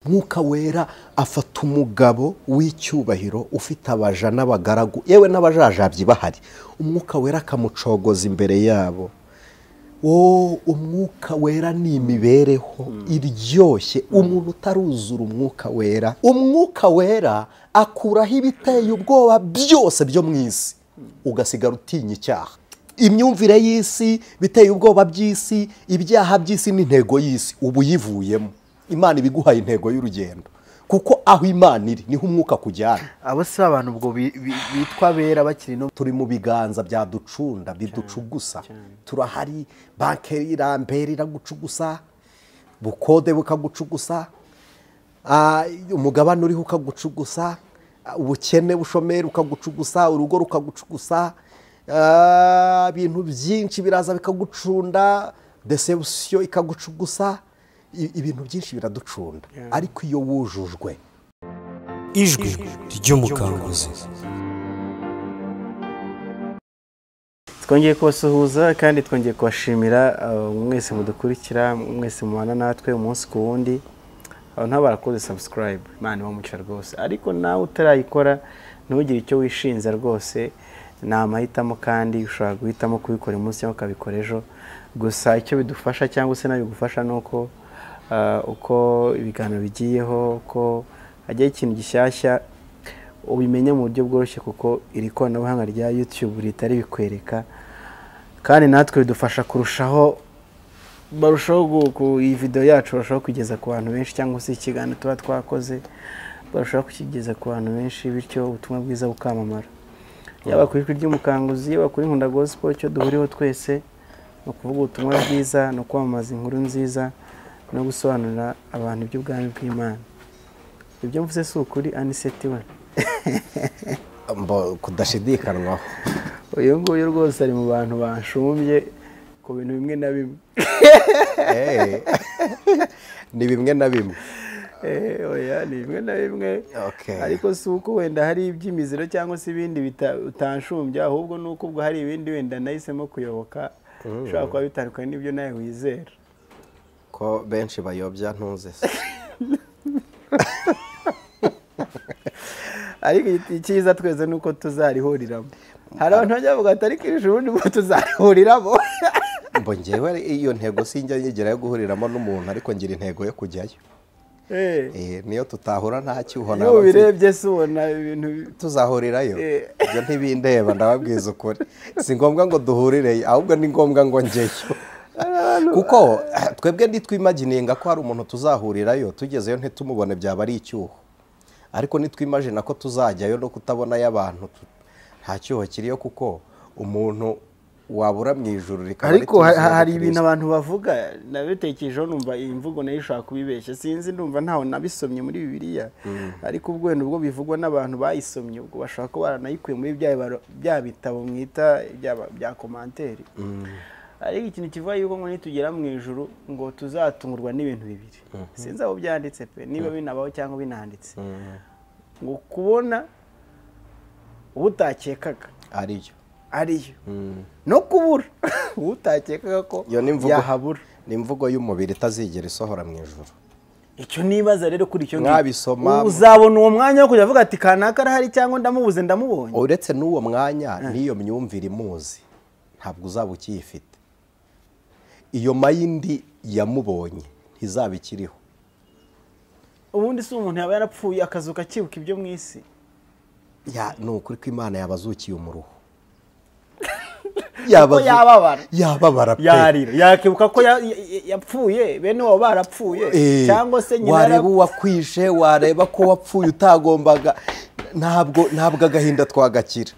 Mwuka wera afata umugabo w'icyubahiro ufite abaja n'abagaragu, yewe n'abajajabyi bahari, umwuka wera akamucogoza imbere yabo. Umwuka wera ni imibereho iryoshye. Umuntu utaruzura umwuka wera, umwuka wera akuraho ibiteye ubwoba byose byo mu isi, ugasigara utinya icyaha. Imyumvire y'isi, biteye ubwoba by'isi, ibyaha by'isi n'intego y'isi ubu yivuyemo. Imana ibiguhaye intego y'urugendo, kuko aho Imana iri niho umwuka kujyana. Abo si abantu ubwo bitwa bera bakiri no turi mu biganza bya ducunda biducugusa. Turahari, banke irambere iragucugusa, bukode bukagucugusa, umugabane uriho ukagucugusa, ubukene bushomeri ukagucugusa, urugo rukagucugusa, ibintu byinshi biraza bikagucunda, deception ikagucugusa, ibintu byinshi biraducunda. Ariko iyo wujujwe. Ijwi ry'umukanguzi. Twongeye kubasuhuza kandi twongeye kubashimira mwese mudukurikira, mwese mubana natwe umunsi ku wundi. Abantu barakoze subscribe, Imana ibamugisha rwose. Ariko nawe utarayikora ntugire icyo wishinza rwose, ni amahitamo kandi ushobora guhitamo kubikora umunsi cyangwa ukabikora ejo. Gusa icyo bidufasha cyangwa se nabigufasha nuko uko ibiganiro bigiyeho, uko hajyaho ikintu gishyashya ubimenya mu buryo bworoshye, kuko iri koranabuhanga rya YouTube ritari bikwereka, kandi natwe bidufasha kurushaho, barushaho iyi video yacu barushaho kugeza ku bantu benshi, cyangwa se ikiganiro tuba twakoze barushaho kukigeza ku bantu benshi, bityo ubutumwa bwiza bukamamara. Yaba kuri Ijwi ry'Umukanguzi, yaba kuri Nkunda Gospel, icyo duhuriyeho twese ni ukuvuga ubutumwa bwiza, no kwamamaza inkuru nziza, no gusobanurira abantu iby'ubwami bw'Imana. Ibyo mvuze si ukuri Aniseti we? Kudashidikanwaho. Uyu nguyu rwose ari mu bantu banshumbye ku bintu bimwe na bimwe. Ni bimwe na bimwe. Oya, ni bimwe na bimwe. Ariko si uko wenda hari iby'imiziro cyangwa se ibindi utanshumbye, ahubwo ni uko ubwo hari ibindi wenda nahisemo kuyoboka ushobora kuba bitandukanye n'ibyo nawe wizera. Ko benshi bayobya ntuze se. Ariko icyiza twese ni uko tuzarihuriramo. Hari abantu bajya bavuga ati ariko iri joro nibwo tuzaриhuriramo. Mbo njyewe iyo ntego sinjya nyigera yo guhuriramo n'umuntu, ariko ngira intego yo kujyayo. Niyo tutahura nta cyuho nawe. Iyo ubirebye se ubona ibintu tuzahurirayo. Ibyo ntibindeba, ndababwiza ukuri. Si ngombwa ngo duhurireyo, ahubwo ni ngombwa ngo njyeyo. Kuko twebwe ntitwimagininga ko hari umuntu tuzahurirayo, tugezeyo ntitumubone byaba ari icyuho. Ariko nitwimagina ko tuzajyayo no kutabonayo abantu, nta cyuho kiriyo, kuko umuntu wabura mu ijuru rikaba. Ariko hari ibintu abantu bavuga nabitekerejeho, numva iyi mvugo nayo ishobora kubibeshya, sinzi, ndumva ntaho nabisomye muri Bibiliya. Ariko ubwo wenda ubwo bivugwa n'abantu bayisomye, ubwo bashobora kuba baranayikuye muri bya bitabo mwita bya komanteri. Ariko ikintu kivuga yuko ngo nitugera mu ijuru ngo tuzatungurwa n'ibintu bibiri. Sinzi aho byanditse pe, niba binabaho cyangwa binanditse. Ngo kubona ubutakekaga ariyo ariyo, no kubura ubutakekaga ko yahabura. Ni imvugo y'umubiri itazigera isohora mu ijuru. Icyo nibaza rero kuri icyo mwabisoma, uzabona uwo mwanya wo kujya avuga ati kanaka arahari cyangwa ndamubuze ndamubonye. Uretse n'uwo mwanya n'iyo myumvire imuzi ntabwo uzaba ukiyifite. Iyo mayindi yamubonye ntizaba ikiriho. Ubundi si umuntu yaba yarapfuye akazuka akibuka ibyo mu isi? Ni ukuri ko Imana yabazukiye umuruho. Yababara, yababara pe, yarira, yakibuka ko yapfuye, bene wabo barapfuye, cyangwa se nyina wareba uwakwishe, wareba ko wapfuye utagombaga. Ntabwo agahinda twagakira,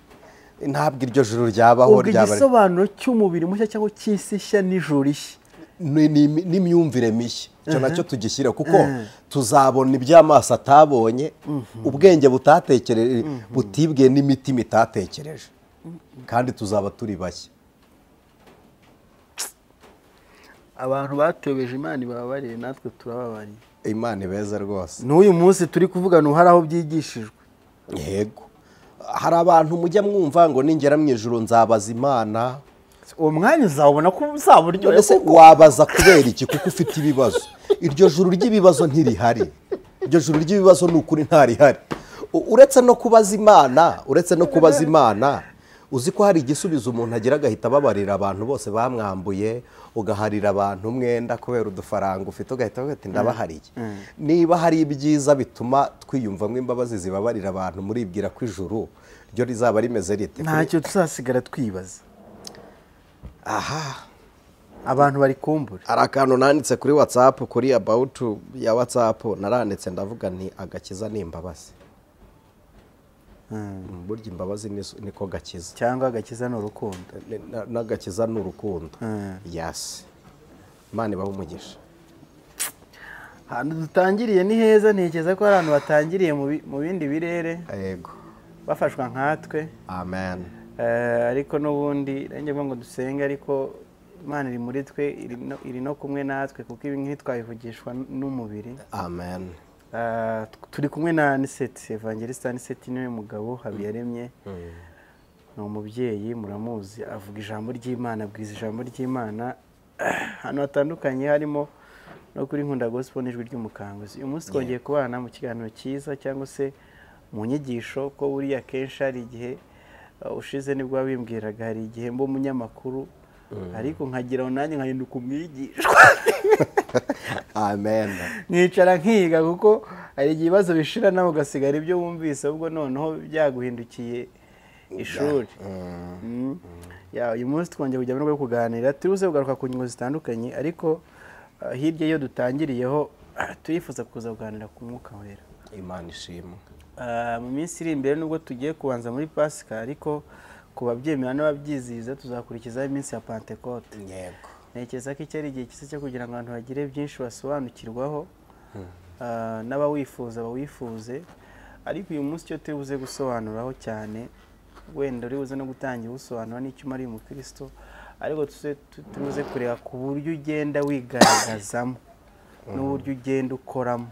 ntabwo iryo juru ryabaho. Ubwo igisobanuro cy'umubiri mushya cyangwa cy'isi nshya n'ijuru rishya n'imyumvire mishya, icyo nacyo tugishyira, kuko tuzabona iby'amaso atabonye, ubwenge butatekereje, butibwiye n'imitima itatekereje, kandi tuzaba turi bashya. Abantu batebeje Imana ibababariye, natwe turababariye. Imana ibeza rwose. N'uyu munsi turi kuvugana hari aho byigishijwe. Yego. Hari abantu mujya mwumva ngo ningera mu ijuru nzabaza Imana. Uwo mwanya uzabona ko uzaburyohe. Wabaza kubera iki? Kuko ufite ibibazo. Iryo juru ry'ibibazo ntirihari. Iryo juru ry'ibibazo ni ukuri ntarihari. Uretse no kubaza Imana, uretse no kubaza Imana, uzi ko hari igisubizo umuntu agira agahita ababarira abantu bose bamwambuye, ugaharira abantu umwenda kubera udufaranga ufite ugahita uvuga ati ndabahariye. Niba hari ibyiza bituma twiyumvamo imbabazi zibabarira abantu, muribwira ko ijuru ryo rizaba rimeze rite? Ntacyo tuzasigara twibaza. Aha abantu bari kumbura. Hari akantu nanditse kuri WhatsApp, kuri about ya WhatsApp naranditse ndavuga nti agakiza ni imbabazi. Burya imbabazi niko gakiza, cyangwa agakiza ni urukundo. N'agakiza ni urukundo. Yes, Imana ibahe umugisha. Ahantu dutangiriye ni heza, ntekereza ko hari abantu batangiriye mu bindi birere. Yego, bafashwa nkatwe. Amen. Ariko n'ubundi nanjye ngo dusenge, ariko Imana iri muri twe, iri no kumwe natwe, kuko ibi ntitwabivugishwa n'umubiri. Amen. Turi kumwe na Anicet, Evangelista Anicet niwe mugabo Habiyaremye. Ni umubyeyi muramuzi, avuga ijambo ry'Imana, abwiza ijambo ry'Imana ahantu hatandukanye, harimo no kuri Nkunda Gospel n'Ijwi ry'Umukanguzi. Uyu munsi twongeye kubana mu kiganiro cyiza cyangwa se mu nyigisho, ko buriya kenshi hari igihe ushize nibwo wabimbwiraga, hari igihe mba umunyamakuru ariko nkagira nanjye nkahinduka umwigishwa. Amen. Nkicara nkiga, kuko hari igihe ibibazo bishira nawe ugasigara ibyo wumvise, ubwo noneho byaguhindukiye ishuri. Uyu munsi twongeye kujya mu rwego rwo kuganira, turibuze kugaruka ku ngingo zitandukanye, ariko hirya iyo dutangiriyeho turifuza kuza kuganira ku Mwuka Wera. Imana ishimwe. Mu minsi iri imbere nubwo tugiye kubanza muri Pasika, ariko ku babyemera n'ababyizihiza tuzakurikizaho iminsi ya Pentekote. Yego. Ntekereza ko iki ari igihe cyiza cyo kugira ngo abantu bagire byinshi basobanukirwaho, n'abawifuza bawifuze. Ariko uyu munsi cyo turi buze gusobanuraho cyane, wenda uri buze no gutangira usobanura n'icyo umariye umukristo, ariko turi buze kureba ku buryo ugenda wigaragazamo n'uburyo ugenda ukoramo,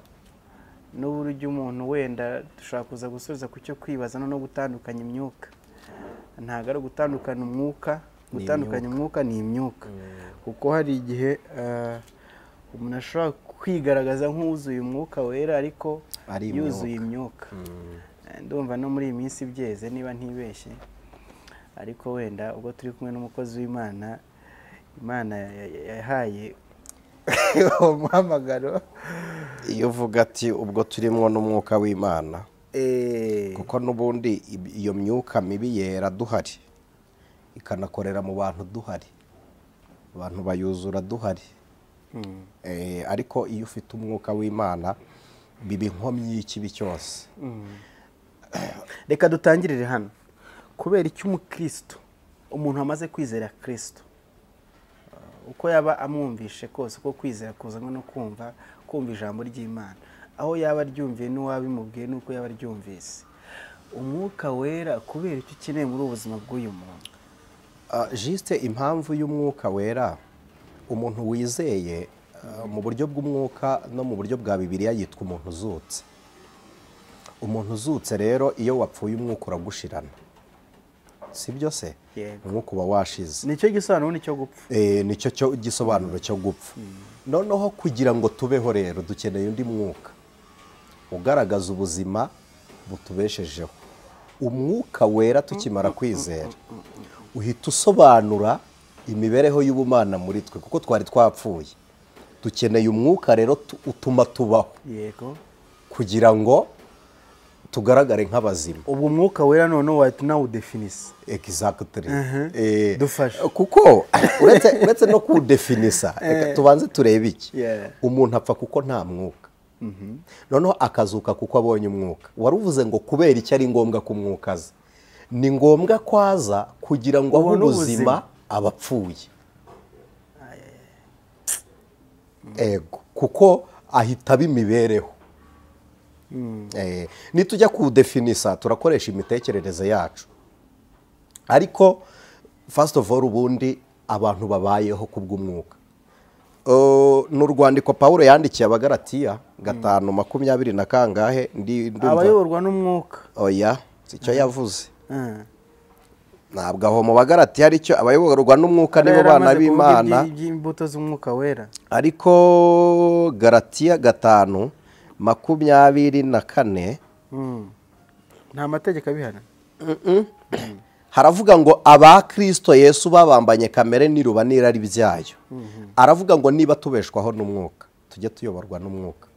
n'uburyo umuntu wenda dushobora kuza gusubiza ku cyo kwibaza no gutandukanya imyuka. Ntabwo ari ugutandukana umwuka, gutandukanya umwuka ni imyuka, kuko hari igihe umuntu ashobora kwigaragaza nk'uwuzuye umwuka wera ariko yuzuye imyuka. Ndumva no muri iyi minsi byeze niba ntibeshye, ariko wenda ubwo turi kumwe n'umukozi w'Imana, Imana yahaye umuhamagaro, iyo uvuga ati ubwo turimo n'umwuka w'Imana, kuko n'ubundi iyo myuka mibi yera duhari, ikanakorera mu bantu duhari, abantu bayuzura duhari. Ariko iyo ufite umwuka w'Imana biba inkomyi y'ikibi cyose. Reka dutangirire hano. Kubera icyo umukristo, umuntu amaze kwizera Kristo, uko yaba amwumvishe kose, uko kwizera kuzanwa no kumva ijambo ry'Imana, aho yaba aryumviye n'uwabimubwiye n'uko yaba aryumvise, umwuka wera kubera icyo ukeneye muri ubuzima bw'uyu muntu. Juste impamvu y'umwuka wera, umuntu wizeye mu buryo bw'umwuka no mu buryo bwa Bibiliya yitwa umuntu uzutse. Umuntu uzutse rero iyo wapfuye umwuka uragushirana, si byo se? Umwuka uba washize. Nicyo gisobanuro nicyo gupfa. Nicyo cyo gisobanuro cyo gupfa. Noneho kugira ngo tubeho rero dukeneye undi mwuka ugaragaza ubuzima butubeshejeho. Umwuka wera tukimara kwizera uhita usobanura imibereho y'ubumana muri twe, kuko twari twapfuye. Dukeneye umwuka rero utuma tubaho. Yego. Kugira ngo tugaragare nk'abazima. Ubwo umwuka wera noneho wahita unawudefinisa. Exactly. Dufashe. Kuko uretse no kuwudefinisa, reka tubanze turebe iki. Umuntu apfa kuko nta mwuka. Noneho akazuka kuko abonye umwuka. Waruvuze ngo kubera icyo ari ngombwa ko umwuka aza. Ni ngombwa kwaza kugira ngo abe ubuzima abapfuye. Ego, kuko ahita bimibereho. Nitujya kudefinisa turakoresha imitekerereze yacu, ariko first of all ubundi abantu babayeho kubw'umwuka. N'urwandiko Paulo yandikiye Abagalatiya 5:20 na kangahe, ndi abayoborwa n'umwuka. Oya, sicyo yavuze. Ntabwo aho mu Bagalatiya aricyo abayoborwa n'umwuka nibo bana b'Imana, imbuto z'umwuka wera. Ariko Galatiya 5 24. Nta mategeko abihana. Haravuga ngo aba Kristo Yesu babambanye kamere niruba nirari byayo. Aravuga ngo niba tubeshwaho n'umwuka tujye tuyoborwa n'umwuka.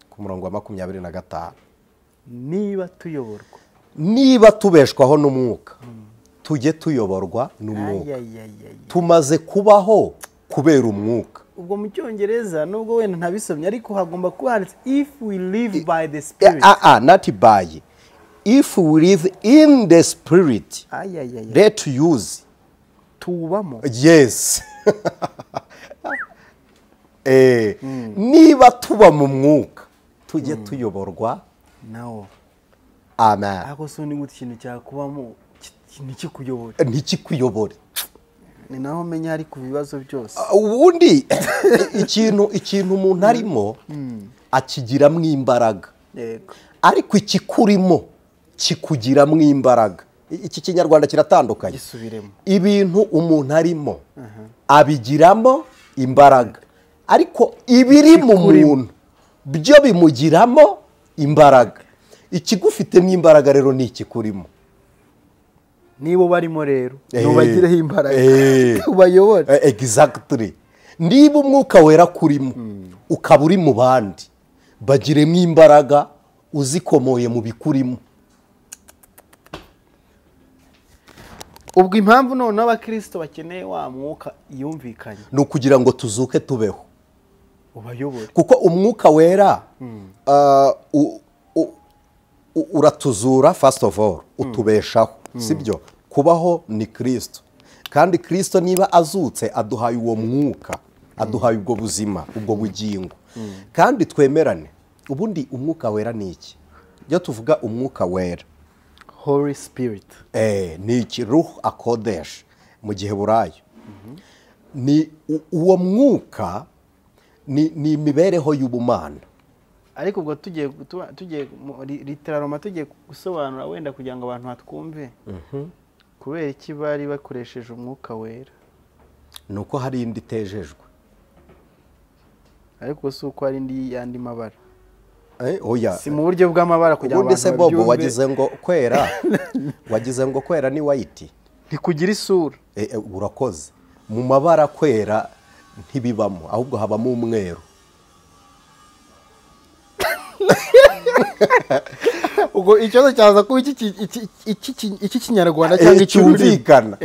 Ku murongo wa 25. Niba tuyoborwa, niba tubeshwaho n'umwuka tujye tuyoborwa n'umwuka. Tumaze kubaho kubera umwuka. Ubwo mu Cyongereza nubwo wenda ntabisomye ariko hagomba kuba handitse if we live by the spirit. Not by. If we live in the spirit. Let use. Tubamo. Yes. Niba tuba mu mwuka tujye tuyoborwa nawo. Amen. Ako so ni gute ikintu cyakubamo ntikikuyobore. Ntikikuyobore. Ni naho menya ari ku bibazo byose. Ubundi ikintu umuntu arimo akigiramo imbaraga. Yego. Ariko ikikurimo kikugiramo imbaraga. Iki Kinyarwanda kiratandukanye. Gisubiremo. Ibintu umuntu arimo abigiramo imbaraga. Ariko ibiri mu muntu byo bimugiramo imbaraga. Ikigufitemo imbaraga rero ni ikikurimo. Nibo barimo rero nubagireho imbaraga ubayobore. Exactly. Niba umwuka wera kurimo ukaba uri mu bandi bagiremo imbaraga uzikomoye mu bikurimo. Ubwo impamvu none abakristo bakeneye wa mwuka yumvikanye no kugira ngo tuzuke tubeho ubayobore, kuko umwuka wera uratuzura first of all, utubeshaho, sibyo? Kubaho ni Kristo, kandi Kristo niba azutse aduhaye uwo mwuka, aduhaye ubwo buzima, ubwo bugingo. Kandi twemerane, ubundi umwuka wera ni iki? Iyo tuvuga umwuka wera, Holy Spirit, ni iki? Ruh akodesh mu Giheburayo. Ni uwo mwuka ni imibereho y'ubumana. Ariko ubwo tugiye literaroma tugiye gusobanura wenda kugira ngo abantu batwumve. Kubera iki bari bakoresheje umwuka wera? Nuko hari indi itejejwe. Ariko si uko hari indi yandi mabara. Oya. Si mu buryo bw'amabara kugira ngo abantu babyumve. Wagize ngo kwera, wagize ngo kwera ni white. Ntikugira isura. Urakoze. Mu mabara kwera ntibibamo, ahubwo habamo umweru. Ubwo ikibazo cyaza kuba iki Kinyarwanda cyangwa icyumvikana.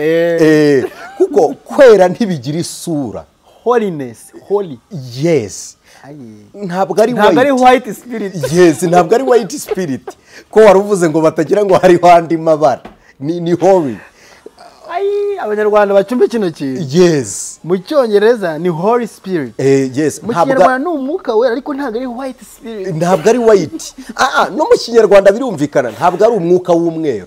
Kuko kwera ntibigira isura. Holiness, holy. Yes. Ntabwo ari white. Ntabwo ari white spirit. Yes, ntabwo ari white spirit. Ko waruvuze ngo batagira ngo hariho andi mabara. Ni holy. Abanyarwanda bacyumve kino kintu. Yes. Mu Cyongereza ni Holy Spirit. Yes. Mu Kinyarwanda ni umwuka wera ariko ntabwo ari white spirit. Ntabwo ari white. No mu Kinyarwanda birumvikana, ntabwo ari umwuka w'umweru.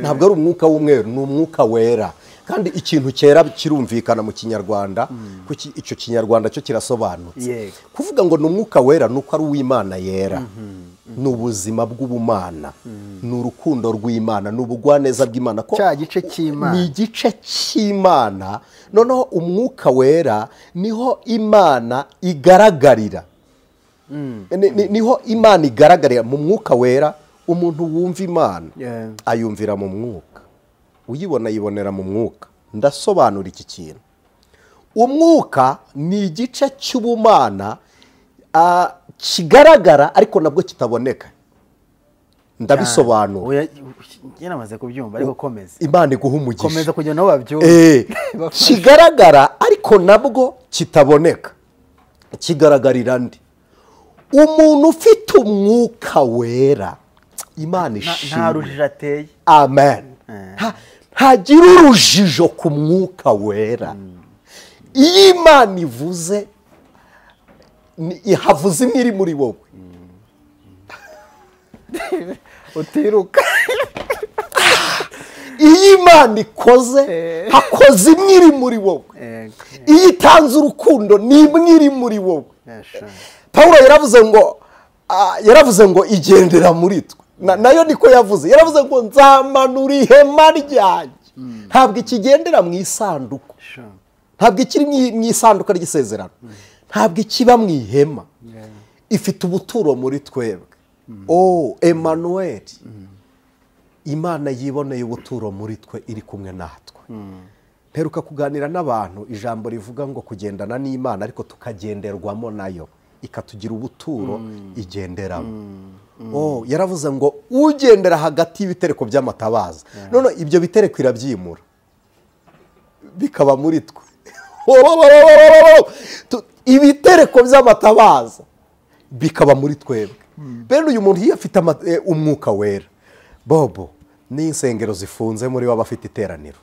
Ntabwo ari umwuka w'umweru, ni umwuka wera. Kandi ikintu cyera kirumvikana mu Kinyarwanda, kuko icyo Kinyarwanda cyo kirasobanutse. Kuvuga ngo ni umwuka wera nuko ari uw'Imana yera. Ni ubuzima bw'ubumana, ni urukundo rw'Imana, ni ubugwaneza bw'Imana, ko cya gice cy'Imana ni igice cy'Imana. Noneho umwuka wera niho Imana igaragarira. Niho Imana igaragarira mu mwuka wera. Umuntu wumva Imana ayumvira mu mwuka, uyibona yibonera mu mwuka. Ndasobanura iki kintu. Umwuka ni igice cy'ubumana kigaragara ariko nabwo kitaboneka. Ndabisobanura. Namaze kubyumva ariko komeza. Imana iguha umugisha. Komeza kugira ngo babyumve. Kigaragara ariko nabwo kitaboneka. Kigaragarira ndi? Umuntu ufite umwuka wera, Imana ishimwe, nta rujijo ateye. Amen. Ntagira urujijo ku mwuka wera. Iyo Imana ivuze, ihavuze imwe iri muri wowe. Utiruka. Iyo Imana ikoze, hakoze imwe iri muri wowe. Iyo itanze urukundo, ni imwe iri muri wowe. Paulo yaravuze ngo igendera muri twe. Nayo niko yavuze. Yaravuze ngo nzamanura ihema ryanjye. Ntabwo ikigendera mu isanduku. Ntabwo ikiri mu isanduka ry'isezerano. Ntabwo ikiba mu ihema, ifite ubuturo muri twebwe. Oh, Emmanuel, Imana yiboneye ubuturo muri twe, iri kumwe natwe. Mperuka kuganira n'abantu ijambo rivuga ngo kugendana n'Imana ariko tukagenderwamo nayo, ikatugira ubuturo igenderamo. Oh, yaravuze ngo ugendera hagati y'ibitereko by'amatabaza. None ibyo bitereko irabyimura bikaba muri twe. Ibitereko by'amatabaza bikaba muri twebwe. Bene uyu muntu iyo afite umwuka wera, Bobo, n'insengero zifunze muri we aba afite iteraniro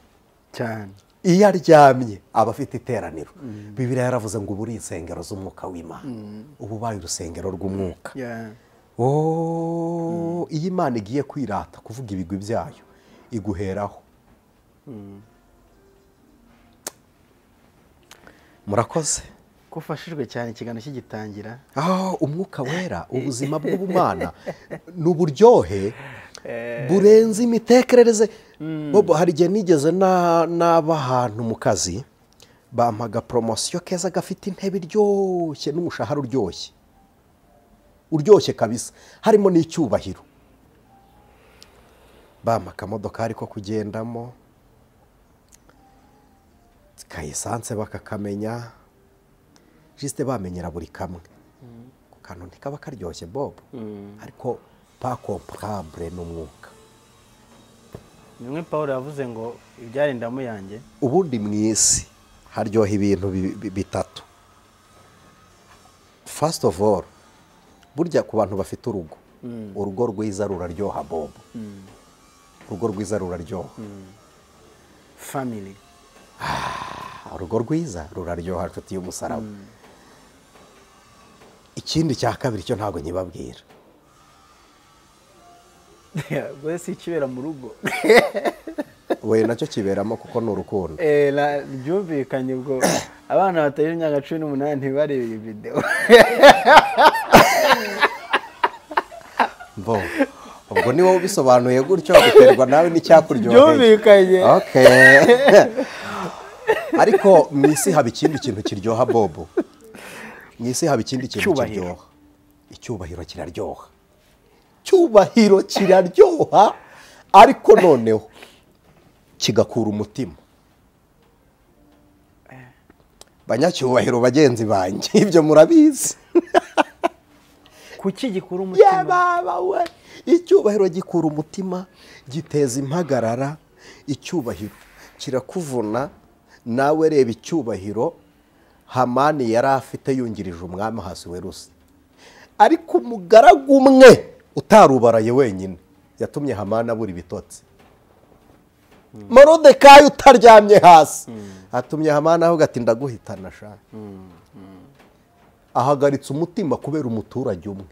cyane. Iyo aryamye aba afite iteraniro. Bibiliya yaravuze ngo ubu uri insengero z'umwuka w'Imana, ubu ubaye urusengero rw'umwuka. Oh, iyo Imana igiye kwirata kuvuga ibigwi byayo iguheraho. Murakoze. Kufashijwe cyane ikiganiro kigitangira. Umwuka wera, ubuzima bw'ubumana ni uburyohe burenze imitekerereze. Bobo, hari igihe nigeze n'aba ahantu mu kazi bampaga poromosiyo keza gafite intebe iryoshye n'umushahara uryoshye, uryoshye kabisa, harimo n'icyubahiro. Bampa akamodoka ko kugendamo, ka esanse bakakamenya, jisite bamenyera buri kamwe. Ku kantu ntikaba karyoshye Bobo, ariko pas comparable n'umwuka. Nimwe Paul yavuze ngo ibyari indamu yanjye. Ubundi mu isi haryoha ibintu bitatu. First of all, burya ku bantu bafite urugo, urugo rwiza ruraryoha Bobo. Urugo rwiza ruraryoha. Family. Urugo rwiza ruraryoha, nshuti y'umusaraba. Ikindi cya kabiri cyo ntabwo nyibabwira. Ubwo si ikibera mu rugo. We nacyo kiberamo kuko ni urukundo. Byumvikanye ubwo abana batagira imyaka 18 ntibarebe iyi video. Bo, ubwo ni wowe ubisobanuye gutyo, biterwa nawe n'icyakuryoheye. Byumvikanye. Okay. Ariko mu isi haba ikindi kintu kiryoha Bobo. Mu isi haba ikindi kintu kiryoha. Icyubahiro kiraryoha. Cyubahiro kiraryoha, ariko noneho kigakura umutima. Banyacyubahiro bagenzi banjye, ibyo murabizi. Kuki gikura umutima? Yababa we, icyubahiro gikura umutima, giteza impagarara. Icyubahiro kirakuvuna. Nawe reba icyubahiro Hamani yari afite yungirije umwami Ahasuwerusi, ariko umugaragu umwe utarubaraye wenyine yatumye Hamani abura ibitotsi. Morodekayi utaryamye hasi atumye Hamani avuga ati ndaguhitana sha. Ahagaritse umutima kubera umuturage umwe,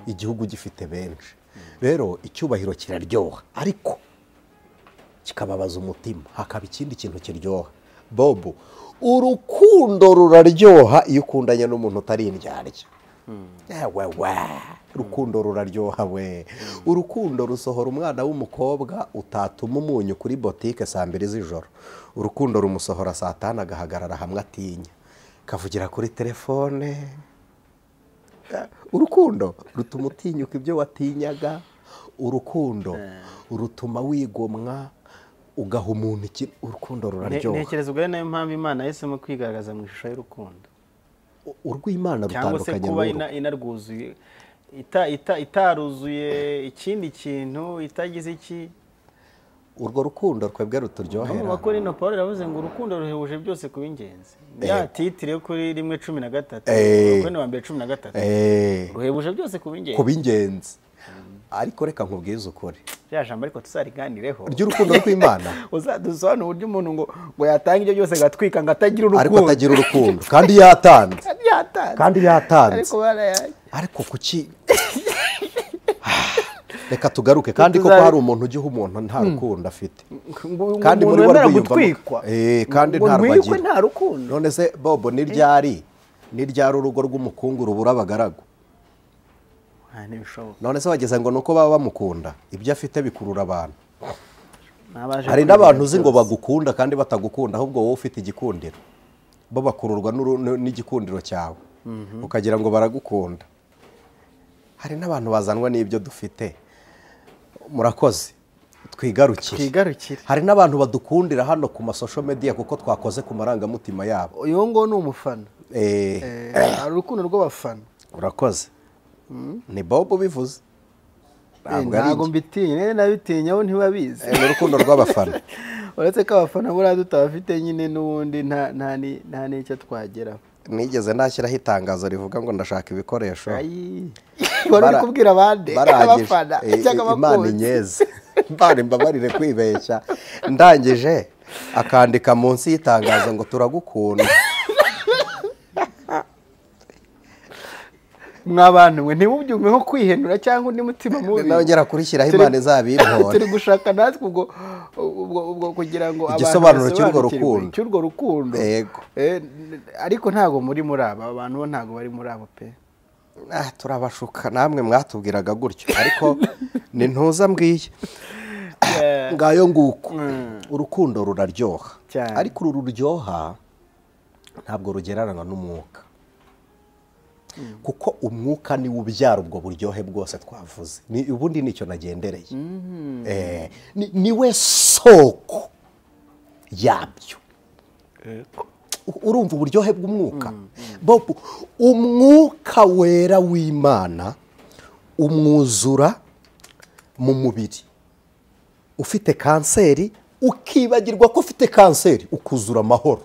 igihugu gifite benshi. Rero icyubahiro kiraryoha ariko kikababaza umutima. Hakaba ikindi kintu kiryoha Bobo, urukundo ruraryoha iyo ukundanye n'umuntu utari indyarya. Ewe we, urukundo ruraryoha we. Urukundo rusohora umwana w'umukobwa utatuma umunyu kuri botike saa 2 z'ijoro. Urukundo rumusohora saa 5 agahagarara hamwe atinya, kavugira kuri telefone. Urukundo rutuma utinyuka ibyo watinyaga. Urukundo rutuma wigomwa ugaha umuntu iki. Urukundo ruraryoha. Ntekereza ubwo nayo mpamvu Imana yahisemo kwigaragaza mu ishusho y'urukundo. Urw'Imana rutandukanye n'uru, cyangwa se kuba inarwuzuye, itaruzuye ikindi kintu, itagize iki. Urwo rukundo twebwe ruturyohera. Mu Bakorinto Paul yaravuze ngo urukundo ruhebuje byose kuba ingenzi. Ya titire yo kuri 1:13, Abakorinto ba mbere 13. Ruhebuje byose kuba ingenzi. Kuba ingenzi. Ariko reka nkubwize ukuri. Rya jambo ariko tuzariganireho. Ry'urukundo rw'Imana. Uzadusobanura uburyo umuntu ngo yatanga ibyo byose gatwika ngo atagira urukundo. Ariko atagira urukundo kandi yatanze. Kandi yatanze. Ariko barayaye. Ariko kuki reka tugaruke kandi koko hari umuntu ugiha umuntu nta rukundo afite. Kandi muri we gutwikwa. Kandi nta rwagira. Nta rukundo. None se Bobo ni ryari urugo rw'umukungu rubura abagaragu? None se wageze ngo nuko baba bamukunda, ibyo afite bikurura abantu. Hari n'abantu uzi ngo bagukunda kandi batagukunda, ahubwo wowe ufite igikundiro, bo bakururwa n'igikundiro cyawe. Ukagira ngo baragukunda. Hari n'abantu bazanwa n'ibyo dufite. Murakoze. Twigarukire. Hari n'abantu badukundira hano ku ma social media kuko twakoze ku marangamutima yabo. Uyu ngo ni umufana. Hari urukundo rw'abafana. Urakoze. Ni Bob ubivuze. Ntabwo mbitinye, nabitinye bo ntibabizi. Ni urukundo rw'abafana. Uretse ko abafana buriya tutabafite nyine n'ubundi nta n'icyo twageraho. Nigeze nashyiraho itangazo rivuga ngo ndashaka ibikoresho. Wari uri kubwira abandi abafana cyangwa Imana abakunzi. Inyeze. Imana imbabarire kwibeshya. Ndangije akandika munsi y'itangazo ngo turagukunda. Mwabantu mwe ntimubyumve nko kwihenura cyangwa undi mutima mubi. Nongera kurishyiraho Imana izabimpora. Turi gushaka natwe ubwo kugira ngo abantu igisobanuro cy'urwo rukundo. Cy'urwo rukundo. Yego. Ariko ntago muri aba abantu bo ntago bari muri abo pe. Turabashuka namwe mwatubwiraga gutyo ariko ni ntuza mbwiye. Ngayo nguko. Urukundo ruraryoha. Ariko uru ruryoha ntabwo rugereranywa n'umwuka. Kuko umwuka ni ubyara ubwo buryohe bwose twavuze. Ni ubundi nicyo nagendereye. Niwe soko yabyo. Urumva uburyohe bw'umwuka. Bob, umwuka wera w'Imana umwuzura mu mubiri. Ufite kanseri ukibagirwa ko ufite kanseri ukuzura amahoro.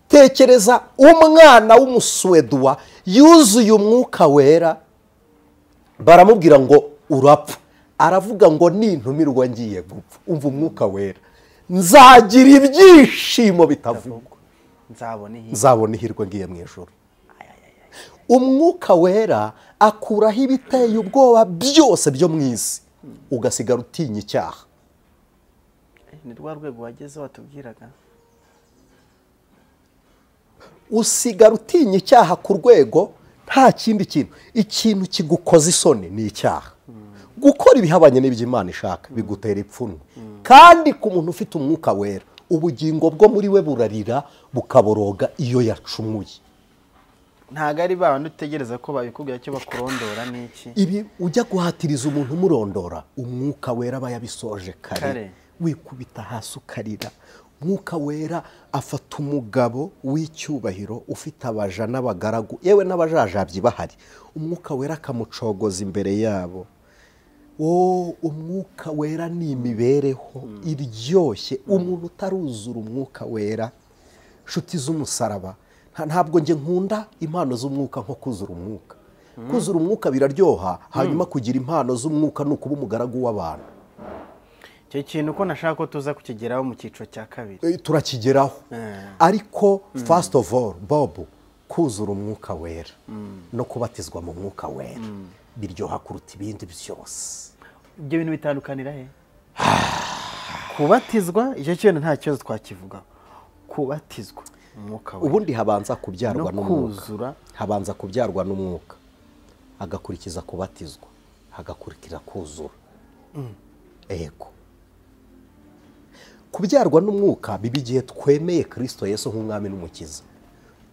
Tekereza umwana w'umuswedwa yuzuye umwuka wera, baramubwira ngo urapfa, aravuga ngo nintumirwa ngiye gupfa. Umva umwuka wera, nzagira ibyishimo bitavugwa, nzabona ihirwe ngiye mu ijuru. Umwuka wera akuraho ibiteye ubwoba byose byo mu isi, ugasigara utinya icyaha. Ni rwa rwego wageze watubwiraga. Usigara utinya icyaha ku rwego nta kindi kintu. Ikintu kigukoza isoni ni icyaha. Gukora ibihabanye n'ibyo Imana ishaka bigutera ipfunwe. Kandi ku muntu ufite umwuka wera, ubugingo bwo muri we burarira bukaboroga iyo yacumuye. Ntago ari ba bandi utegereza ko babikubwira cyo bakurondora n'iki. Ibi ujya guhatiriza umuntu umurondora, umwuka wera aba yabisoje kare. Wikubita hasi ukarira. Umwuka wera afata umugabo w'icyubahiro ufite abaja n'abagaragu, yewe n'abajajabyi bahari. Umwuka wera akamucogoza imbere yabo. Umwuka wera ni imibereho iryoshye. Umuntu utaruzura umwuka wera, nshuti z'umusaraba, ntabwo nge nkunda impano z'umwuka nko kuzura umwuka. Kuzura umwuka biraryoha, hanyuma kugira impano z'umwuka ni ukuba umugaragu w'abantu. Icyo kintu ko nashaka ko tuza kukigeraho mu cyiciro cya kabiri. Turakigeraho. Ariko first of all, Bob, kuzura umwuka wera no kubatizwa mu mwuka wera biryoha kuruta ibindi byose. Ibyo bintu bitandukanira he? Kubatizwa icyo kintu nta kibazo twakivugaho. Kubatizwa umwuka wera. Ubundi habanza kubyarwa n'umwuka. Habanza kubyarwa n'umwuka. Agakurikiza kubatizwa, agakurikira kuzura. Ego. Kubyarwa n'umwuka biba igihe twemeye Kristo Yesu nk'umwami n'umukiza.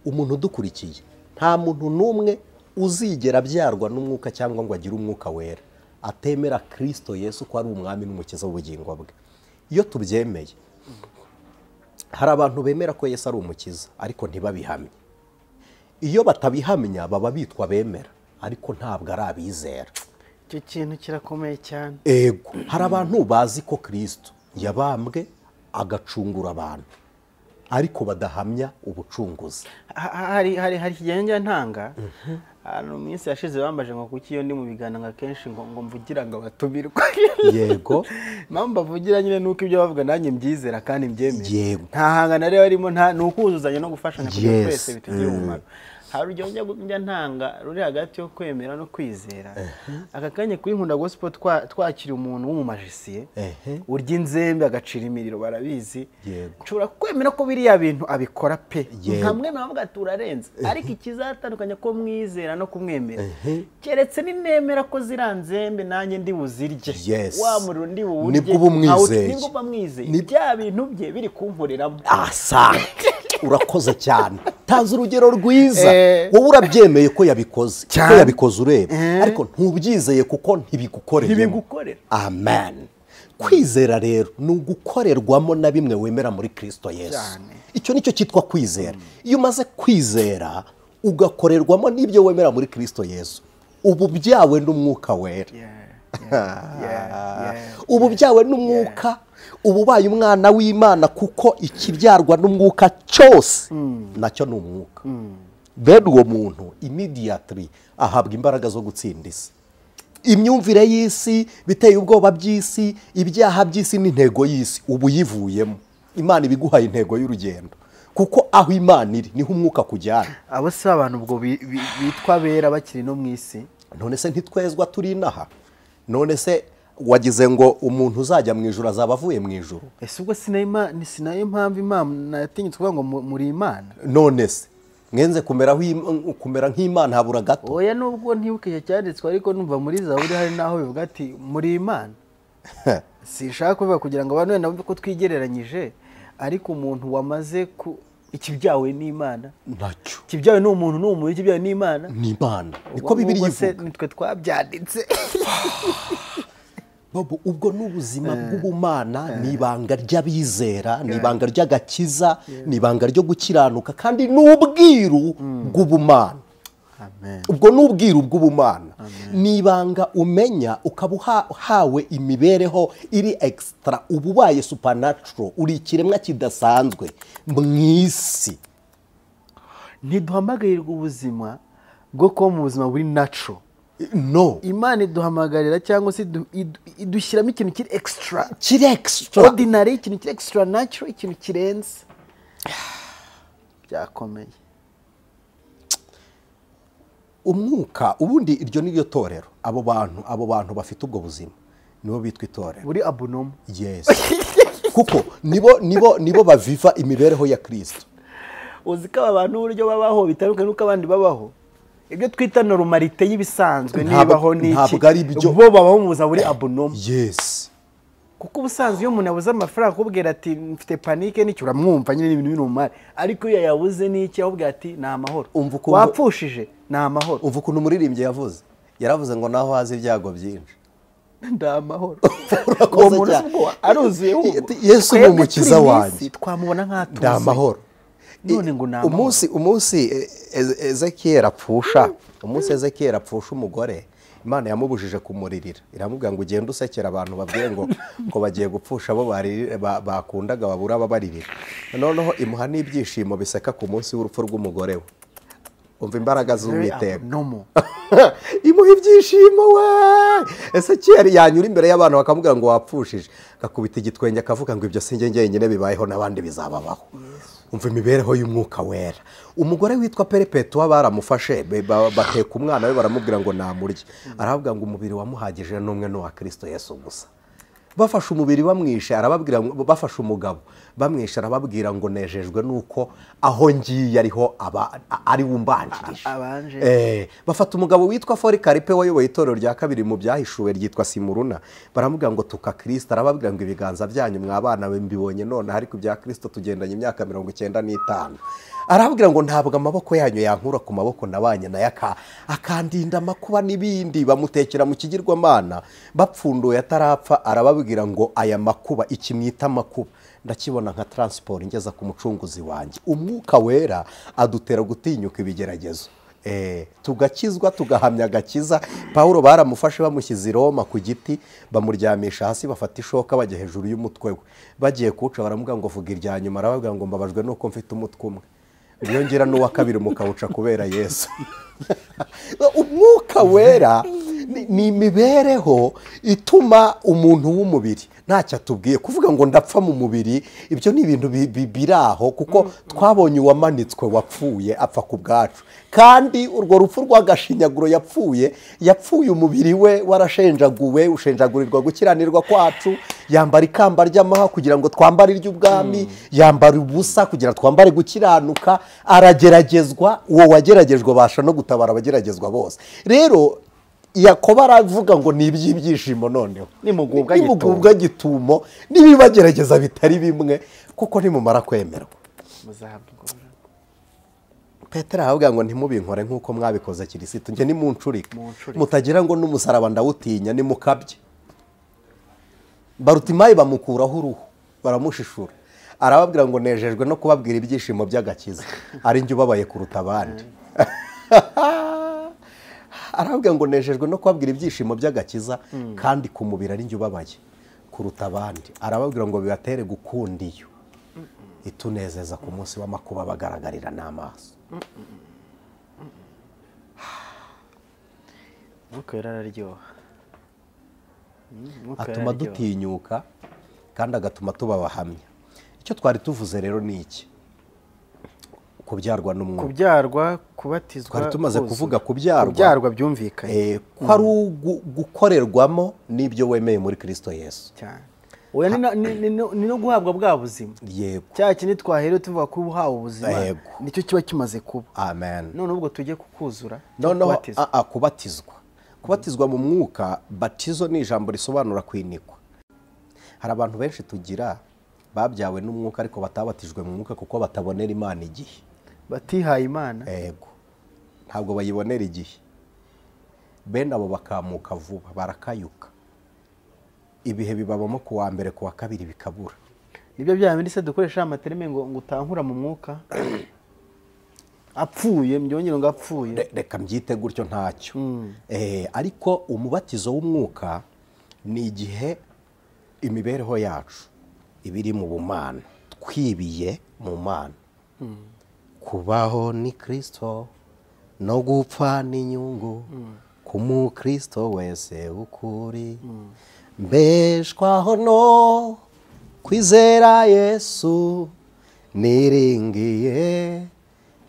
Umuntu udukurikiye, nta muntu n'umwe uzigera abyarwa n'umwuka cyangwa ngo agire umwuka wera atemera Kristo Yesu ko ari umwami n'umukiza w'ubugingo bwe. Iyo tubyemeye, hari abantu bemera ko Yesu ari umukiza ariko ntibabihamye. Iyo batabihamya baba bitwa bemera ariko ntabwo ari abizera. Icyo kintu kirakomeye cyane. Ego, hari abantu bazi ko Kristo yabambwe agacungura abantu ariko badahamya ubucunguzi. Hari ikigenge ntanga hano mu minsi yashize bambaje ngo kuki iyo ndi mu biganiro kenshi ngo mvugira ngo batumirwe. Yego. Impamvu bavugira nyine nuko ibyo bavuga nanjye mbyizera kandi mbyemera. Yego. Nta hangana rero arimo, nta nukuzuzanya no gufashanya kugira twese bitugire umumaro. Hari urugero njya ntanga ruri hagati yo kwemera no kwizera. Aka kanya kuri Nkunda Gospel twakira umuntu w'umumajisiye urya inzembe agacira imiriro, barabizi. Nshobora kwemera ko biriya bintu abikora pe, nkamwemera mvuga ati urarenze, ariko ikizatandukanya ko mwizera no kumwemera keretse ninemera ko ziriya nzembe nanjye ndi buzirye, wa muriro ndi buwurye, nibwo ubumwizeye, nibwo ubamwizeye, bya bintu bye biri kunkoreramo. Asante, urakoze cyane. Tanze urugero rwiza. Wowe urabyemeye ko yabikoze, ko yabikoze ureba, ariko ntubyizeye kuko ntibigukorera. Amen. Kwizera rero ni ugukorerwamo na bimwe wemera muri Kristo Yesu. Icyo nicyo cyitwa kwizera. Iyo umaze kwizera ugakorerwamo n'ibyo wemera muri Kristo Yesu, ubu byawe n'umwuka wera. Ubu byawe n'umwuka, ubu ubaye umwana w'Imana, kuko ikibyarwa n'umwuka cyose nacyo ni umwuka. Bene uwo muntu immediately ahabwa imbaraga zo gutsinda isi. Imyumvire y'isi, biteye ubwoba by'isi, ibyaha by'isi n'intego y'isi ubu yivuyemo. Imana ibiguhaye intego y'urugendo, kuko aho Imana iri niho umwuka kujyana. Abo si abantu ubwo bitwa bera bakiri no mu isi. None se ntitwezwa turi inaha? None se wagize ngo umuntu uzajya mu ijuru azaba avuye mu ijuru? Ese ubwo sinayo mpamvu Imana yatinyutse kuvuga ngo muri Imana? None se mwenze kumera nk'Imana habura gato? Oya, nubwo ntibuke cyanditswe, ariko numva muri Zaburi hari naho bivuga ati muri Imana. Sinshaka kuvuga kugira ngo abantu wenda ko twigereranyije, ariko umuntu wamaze ku ikibyawe n'Imana nacyo kibyawe n'umuntu n'umuntu ikibyawe n'Imana ni Imana, niko Bibiliya ivuga. Nitwe twabyanditse. Bobo, ubwo n'ubuzima bw'ubumana ni ibanga ry'abizera, ni ibanga ry'agakiza, ni ibanga ryo gukiranuka, kandi n'ubwiru bw'ubumana. Ubwo n'ubwiru bw'ubumana ni ibanga umenya ukaba uhawe imibereho iri extra, ububaye supernatural, uri ikiremwa kidasanzwe mu isi. Ntiduhamagarirwa ubuzima bwo kuba mu buzima buri natural. No. Imana iduhamagarira cyangwa se idushyiramo ikintu kiri extra, kiri extra ordinary, ikintu kiri extra natural, ikintu kirenze. Byakomeye. Umwuka ubundi iryo ni ryo torero. Abo bantu bafite ubwo buzima nibo bitwa itorero. Buri abnormal. Yes. Kuko nibo baviva imibereho ya Kristo. Uzi ko abantu uburyo babaho bitandukanye nuko abandi babaho. Ibyo twita normalite y'ibisanzwe nibaho niki, ntabwo ari byo. Bo babaho mu buzima buri abnormal. Yes. Kuko ubusanzwe iyo umuntu yabuze amafaranga akubwira ati mfite panique n'icyo, uramwumva nyine ibintu binomale, ariko iyo yabuze n'iki akubwira ati ni amahoro. Wapfushije ni amahoro. Umva ukuntu umuririmbyi yavuze, yaravuze ngo naho haza ibyago byinshi ndi amahoro. Uwo muntu aruzuye. Yesu ni umukiza wanjye, twamubona nk'atuzuye, ndi amahoro. None ngo ni amahoro. Umunsi Ezekiel apfusha, umunsi Ezekiel apfusha umugore, Imana yamubujije kumuririra, iramubwira ngo ugende usekera abantu babwiye ngo bagiye gupfusha abo bakundaga babura ababaririra. Noneho imuha n'ibyishimo biseka ku munsi w'urupfu rw'umugore we. Umva imbaraga z'Uwiteka. Imuha ibyishimo we. Ezekiel yanyura imbere y'abantu bakamubwira ngo wapfushije, akakubita igitwenge akavuga ngo ibyo sinjye njyenyine bibayeho n'abandi bizababaho. Umva imibereho y'umwuka wera. Umugore witwa Perpetua baramufashe bateka umwana we baramubwira ngo namurye, aravuga ngo umubiri wamuhagije n'umwe n'uwa Kristo Yesu gusa. Bafashe umubiri bamwishe, arababwira, bafashe umugabo bamwishe, arababwira ngo nejejwe nuko aho ngiye ariho ari wumbanjirije. Bafata umugabo witwa Polycarpe wayoboye itorero rya kabiri mu byahishuwe ryitwa Simuruna, baramubwira ngo tuka Kristo, arababwira ngo ibiganza byanyu mwabana mbibonye none, ariko ibya Kristo tugendanye imyaka 95. Arababwira ngo ntabwo amaboko yanyu yankura ku maboko nabanye naye akandinda amakuba n'ibindi. Bamutekera mu kigirwamana, bapfunduye atarapfa, arababwira ngo aya makuba ikimwita amakuba ndakibona nka transport ingeza ku mucunguzi wanjye. Umwuka wera adutera gutinyuka ibigeragezo, tugakizwa tugahamya agakiza. Paulo baramufashe bamushyize i Roma ku giti, bamuryamisha hasi, bafata ishoka bajya hejuru y'umutwe we, bagiye kuwuca baramubwira ngo vuga irya nyuma, arababwira ngo mbabajwe nuko mfite umutwe umwe, yongera n'uwa kabiri mukawuca kubera Yesu. Umwuka wera ni imibereho ituma umuntu w'umubiri ntacyo atubwiye. Kuvuga ngo ndapfa mu mubiri, ibyo ni ibintu biraho, kuko twabonye uwamanitswe wapfuye apfa ku bwacu, kandi urwo rupfu rw'agashinyaguro yapfuye umubiri we warashenjaguwe, ushenjagurirwa gukiranirwa kwacu, yambara ikamba ry'amahwa kugira ngo twambare iry'ubwami, yambara ubusa kugira twambare gukiranuka, arageragezwa, uwo wageragejwe abasha no gutabara abageragezwa bose. Rero Yakobo aravuga ngo ni iby'ibyishimo noneho nimugubwa gitumo n'ibibagerageza bitari bimwe, kuko nimumara kwemerwa muzahabwa ingororano. Petero aravuga ngo ntimubinkore nk'uko mwabikoze Kirisitu, njye nimuncurike mutagira ngo n'umusaraba ndawutinya, nimukabye. Barutimayi bamukuraho uruhu baramushishura, arababwira ngo nejejwe no kubabwira ibyishimo by'agakiza, ari njye ubabaye kuruta abandi. Arababwira ngo nejejwe no kubabwira ibyishimo by'agakiza kandi ku mubiri ari njye ubabaye kuruta abandi. Arababwira ngo bibatere gukunda iyo itunezeza ku munsi w'amakuba bagaragarira n'amaso. Umwuka wera araryoha, atuma dutinyuka kandi agatuma tuba abahamya. Icyo twari tuvuze rero ni iki? Kubyarwa n'umwuka, kubyarwa, kubatizwa. Twari tumaze kuvuga kubyarwa, kubyarwa byumvikanye ko ari gukorerwamo n'ibyo wemeye muri Kristo Yesu cyane. Oya, ni no guhabwa bwa buzima. Yego, cya kintu twahereye tuvuga ko uhawe ubuzima nicyo kiba kimaze kuba. Amen. None ubwo tujye kukuzura, noneho kubatizwa. Kubatizwa mu mwuka, batizo ni ijambo risobanura kwinikwa. Hari abantu benshi tugira babyawe n'umwuka ariko batabatijwe mu mwuka kuko batabonera Imana igihe, batihaye Imana. Yego, ntabwo bayibonera igihe. Bene abo bakamuka vuba, barakayuka. Ibihe bibabamo ku wa mbere, ku wa kabiri bikabura. Nibyo bya bindi se dukoresha amaterme ngo utankura mu mwuka apfuye, mbyongere ngo apfuye. Reka mbyite gutyo ntacyo. Ariko umubatizo w'umwuka ni igihe imibereho yacu ibiri mu bumana, twibiye mu mana. Kubaho ni Kristo no gupfa ni inyungu ku mukristo wese ukuri. Mbeshwaho no kwizera Yesu, niringiye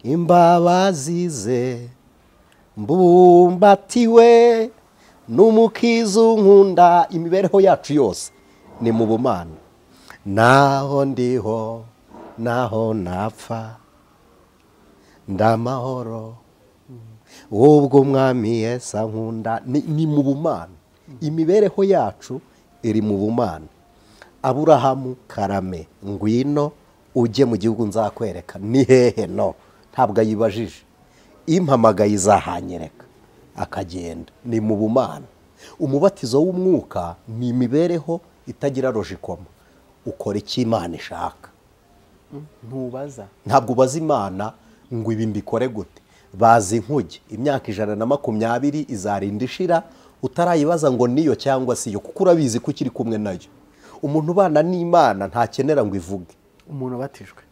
imbabazi ze, mbumbatiwe n'umukiza unkunda. Imibereho yacu yose ni mu bumana. Naho ndiho naho napfa ndamahoro ubwo Umwami Yesu ankunda. Ni mu bumana, imibereho yacu iri mu bumana. Aburahamu karame, ngwino ujye mu gihugu nzakwereka. Ni hehe? No, ntabwo ayibajije. Impamagaye izahanyereka, akagenda. Ni mu bumana. Umubatizo w'umwuka ni imibereho itagira logikoma. Ukora icyo Imana ishaka, ntubaza. Ntabwo ubaza Imana ngo ibi mbikore gute. Bazi inkuge imyaka 120 izarinda ishira utarayibaza ngo niyo cyangwa siyo, kuko urabizi ko ukiri kumwe nayo. Umuntu ubana n'Imana ntakenera ngo ivuge. Umuntu wabatijwe,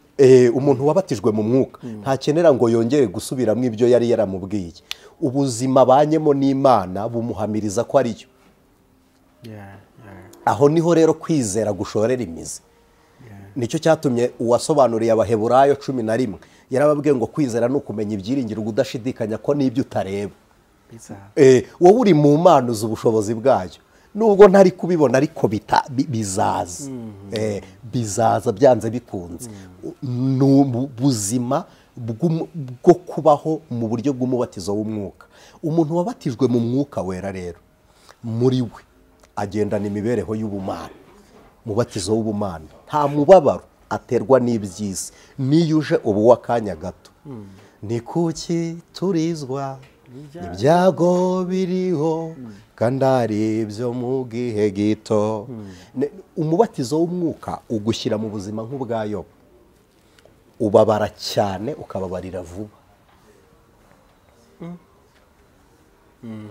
umuntu wabatijwe mu mwuka ntakenera ngo yongere gusubiramo ibyo yari yaramubwiye. Ubuzima banyemo n'Imana bumuhamiriza ko ariyo. Aho niho rero kwizera gushorera imizi. Nicyo cyatumye uwasobanuriye Abaheburayo 11 yarababwiye ngo kwizera ni ukumenya ibyiringiro udashidikanya ko n'ibyo utareba. Wowe uri mu Mana uzi ubushobozi bwayo, nubwo ntari kubibona ariko bizaza. Bizaza byanze bikunze. Ni ubuzima bwo kubaho mu buryo bw'umubatizo w'umwuka. Umuntu wabatijwe mu mwuka wera rero muri we agendana imibereho y'ubumana, mubatizo w'ubumana. Nta mubabaro aterwa n'iby'isi, niyo uje ubu w'akanya gato. Ni kuki turizwa ibyago biriho kandi ari ibyo mu gihe gito. Umubatizo w'umwuka ugushyira mu buzima nk'ubwa Yobu. Ubabara cyane ukababarira vuba.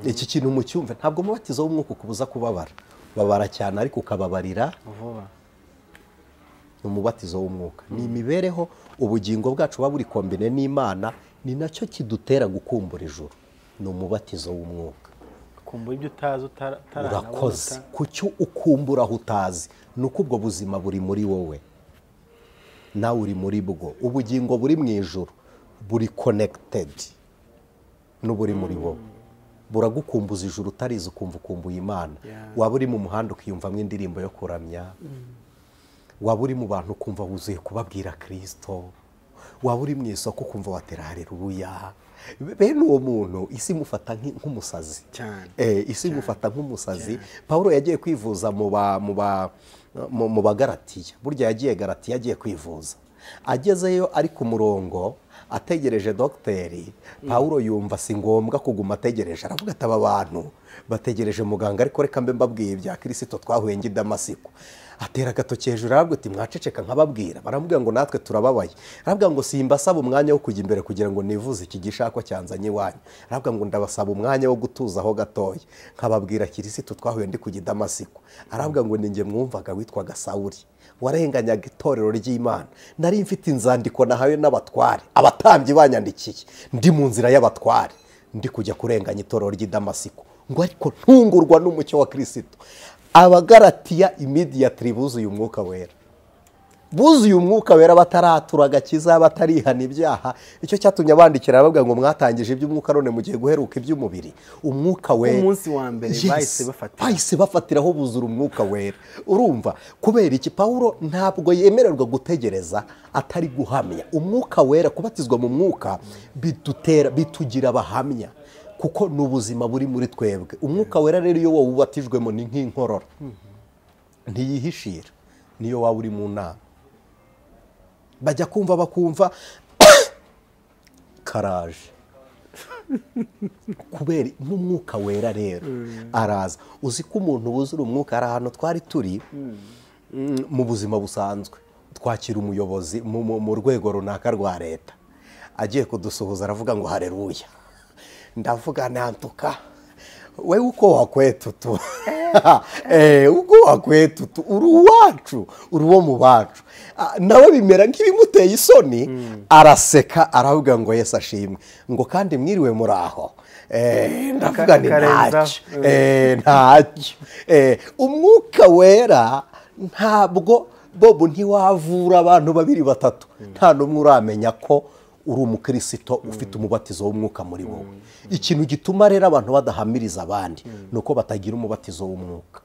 Iki kintu mucyumve, ntabwo umubatizo w'umwuka ukubuza kubabara. Babara cyane ariko ukababarira vuba. Umubatizo w'umwuka ni imibereho, ubugingo bwacu buba buri kombine n'Imana, ni nacyo kidutera gukumbura ijuru. Ni umubatizo w'umwuka. Kumbura ibyo utazi utaranabona. Urakoze. Kucyo ukumbura aho utazi nuko ubwo buzima buri muri wowe, nawe uri muri bwo. Ubugingo buri mu ijuru buri connected n'uburi muri wowe. Buragukumbuza ijuru utarizi, ukumva ukumbuye Imana. Waba uri mu muhanda ukiyumvamo indirimbo yo kuramya. Waba uri mu bantu ukumva wuzuye kubabwira Kristo. Waba uri mu isoko ukumva watera haleluya. Bene uwo muntu isi imufata nk'umusazi. Isi imufata nk'umusazi. Paulo yagiye kwivuza mu Bagalatiya. Burya yagiye Galatiya agiye kwivuza. Agezeyo ari ku murongo Ategereje dogiteri, Pawulo yumva si ngombwa kuguma ategereje, aravuga ati aba bantu bategereje muganga, ariko reka mbe mbabwiye ibya Kirisito twahuye ngi Damasiko. Atera agatoki hejuru aravuga ati mwaceceka nkababwira. Baramubwira ngo natwe turababaye. Aravuga ngo simbasaba umwanya wo kujya imbere kugira ngo nivuze iki gishakwa cyanzanye iwanyu. Aravuga ngo ndabasaba umwanya wo gutuzaho gatoya nkababwira Kirisito twahuye ndi kujya i Damasiko. Aravuga ngo ninjye mwumvaga witwaga Sawuli, warenganyaga itorero ry'Imana. Nari mfite inzandiko nahawe n'abatware, abatambyi banyandikiye, ndi mu nzira y'abatware, ndi kujya kurenganya itorero ry'i Damasiko. Ngo ariko ntungurwa n'umucyo wa Kirisito. Abagaratiya immediately buzuye umwuka wera. Buzuye umwuka wera bataratura agakiza, batarihana ibyaha. Icyo cyatumye abandikira bababwira ngo mwatangije iby'umwuka none mugiye guheruka iby'umubiri. Umwuka wera umunsi wa mbere bahise bafatiraho buzura umwuka wera. Urumva kubera iki Pawulo ntabwo yemererwa gutegereza atari guhamya. Umwuka wera, kubatizwa mu mwuka bidutera, bitugira abahamya, kuko n'ubuzima buri muri twebwe. Umwuka wera rero iyo wubatijwemo ni nk'inkorora, ntiyihishira niyo waba uri mu nama. Bajya kumva bakumva karaje kubera n'umwuka wera rero araza. Uzi ko umuntu wuzura umwuka, ari ahantu twari turi mu buzima busanzwe, twakira umuyobozi mu rwego runaka rwa leta, agiye kudusuhuza aravuga ngo haleluya. Ndavuga nantuka we uko wakwetu tu uko wakwetu tu, uri uwacu, uri uwo mu bacu. Nawe bimera nk'ibimuteye isoni, araseka aravuga ngo Yesu ashimwe, ngo kandi mwiriwe muraho. Ndavuga ni ntacyo, ntacyo. Umwuka wera ntabwo bobo ntiwavura abantu babiri batatu nta n'umwe uramenya ko uri umukristo ufite umubatizo w'umwuka muri wowe. Ikintu gituma rero abantu badahamiriza abandi nuko batagira umubatizo w'umwuka.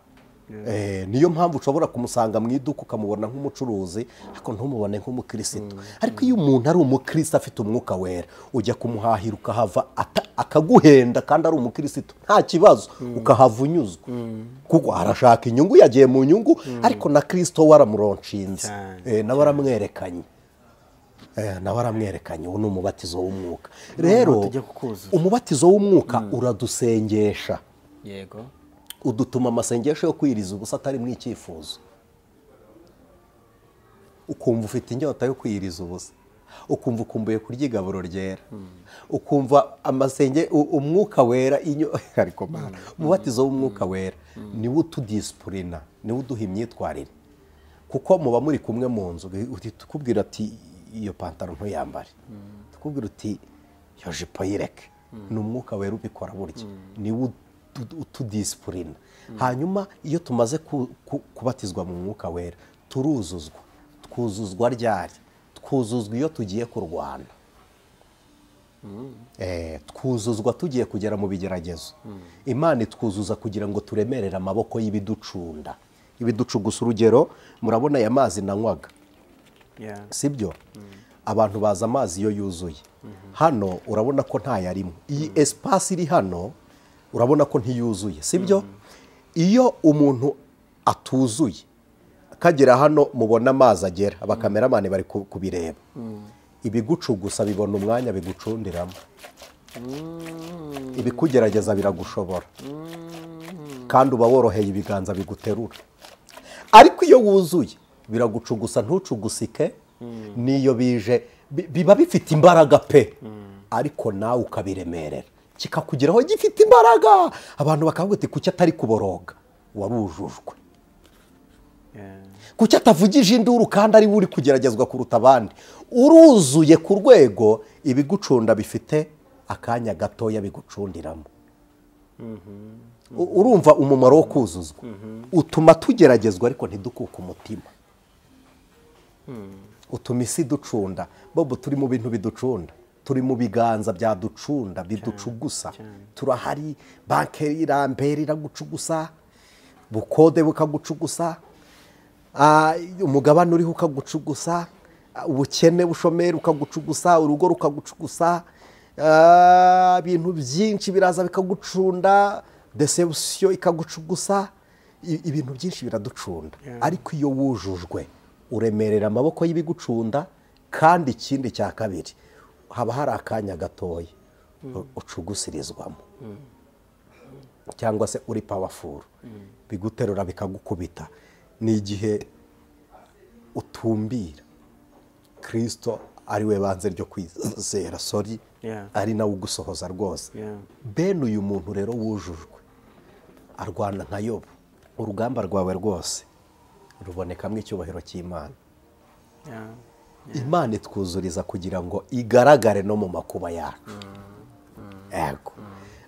Niyo mpamvu ushobora kumusanga mu iduka ukamubona nk'umucuruzi ariko ntumubone nk'umukristo. Ariko iyo umuntu ari umukristo afite umwuka wera, ujya kumuhahira ukahava akaguhenda kandi ari umukristo nta kibazo, ukahava unyuzwe, kuko arashaka inyungu, yagiye mu nyungu, ariko na Kristo waramuronshinze, nawe aramwerekanye. Nawe aramwerekanye. Uwo ni umubatizo w'umwuka. Rero umubatizo w'umwuka uradusengesha. Yego. Udutuma amasengesho yo kwiriza ubusa atari mu icyifuzo. Ukumva ufite inyota yo kwiriza ubusa, ukumva ukumbuye kurya igaburo ryera, ukumva amasenge umwuka wera ariko mana. Umubatizo w'umwuka wera niwo utudisipurina, niwo uduha imyitwarire, kuko muba muri kumwe mu nzu tukubwira ati iyo pantaro ntuyambare, tukubwira uti iyo jipo yireke. Ni umwuka wera ubikora burya, niwo utudisipurina. Hanyuma iyo tumaze kubatizwa mu mwuka wera turuzuzwa. Twuzuzwa ryari? Twuzuzwa iyo tugiye kurwana. Twuzuzwa tugiye kugera mu bigeragezo. Imana itwuzuza kugira ngo turemerere amaboko y'ibiducunda. Ibiducugusa urugero, murabona aya mazi nanywaga, sibyo? Abantu baza amazi iyo yuzuye. Hano urabona ko ntayarimo. Iyi espace iri hano urabona ko ntiyuzuye, sibyo? Iyo umuntu atuzuye akagera hano mubona amazi agera, abakameramani bari kubireba, ibigucugusa bibona umwanya bigucundiramo, ibikugerageza biragushobora, kandi uba woroheye ibiganza biguterura. Ariko iyo wuzuye biragucugusa ntucugusike, niyo bije biba bifite imbaraga pe, ariko nawe ukabiremerera kikakugeraho gifite imbaraga. Abantu bakavuga ati kuki atari kuboroga, warujujwe. Kuki atavugije induru kandi ari uri kugeragezwa kuruta abandi. Uruzuye ku rwego ibigucunda bifite akanya gatoya bigucundiramo. Urumva umumaro wo kuzuzwa utuma tugeragezwa ariko ntidukuke umutima. Utuma isi ducunda. Bobo turi mu bintu biducunda, turi mu biganza byaducunda biducugusa. Turahari, banke irambere iragucugusa, bukode bukagucugusa, umugabane uriho ukagucugusa, ubukene bushomeri ukagucugusa, urugo rukagucugusa, ibintu byinshi biraza bikagucunda, deception ikagucugusa, ibintu byinshi biraducunda. Ariko iyo wujujwe uremerera amaboko y'ibigucunda. Kandi ikindi cya kabiri, Haba hari akanya gatoya ucugusirizwamo cyangwa se uri powerful, biguterura bikagukubita. Ni igihe utumbira Kristo ari we banze ryo kwizera, sorry, ari nawe ugusohoza rwose. Bene uyu muntu rero wujujwe arwana nka Yobu. Urugamba rwawe rwose rubonekamo icyubahiro cy'Imana. Imana itwuzuriza kugira ngo igaragare no mu makuba yacu. Ego.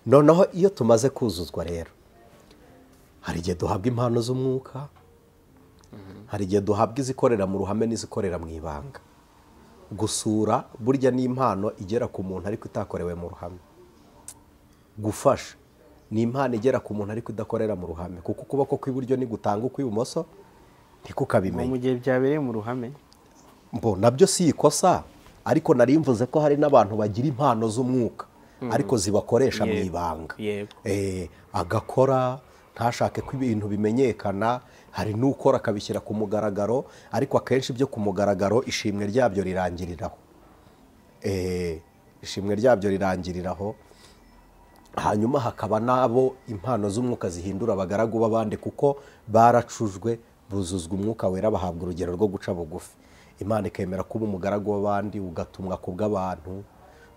Noneho iyo tumaze kuzuzwa rero, hari igihe duhabwa impano z'umwuka, hari igihe duhabwa izikorera mu ruhame n'izikorera mu ibanga. Gusura burya ni impano igera ku muntu ariko itakorewe mu ruhame. Gufasha ni impano igera ku muntu ariko idakorera mu ruhame, kuko ukuboko kw'iburyo ni gutanga ukw'ibumoso ntikukabimenye. Mu gihe byabereye mu ruhame mbo nabyo si ikosa, ariko nari mvuze ko hari n'abantu bagira impano z'umwuka ariko zibakoresha mu ibanga. Agakora ntashake ko ibintu bimenyekana, hari n'ukora akabishyira ku mugaragaro, ariko akenshi ibyo ku mugaragaro ishimwe ryabyo rirangiriraho. Ishimwe ryabyo rirangiriraho. Hanyuma hakaba nabo impano z'umwuka zihindura abagaragu b'abandi, kuko baracujwe buzuzwa umwuka wera, bahabwa urugero rwo guca bugufi. Imana ikemera kuba umugaragu w'abandi, ugatumwa ku bw'abantu,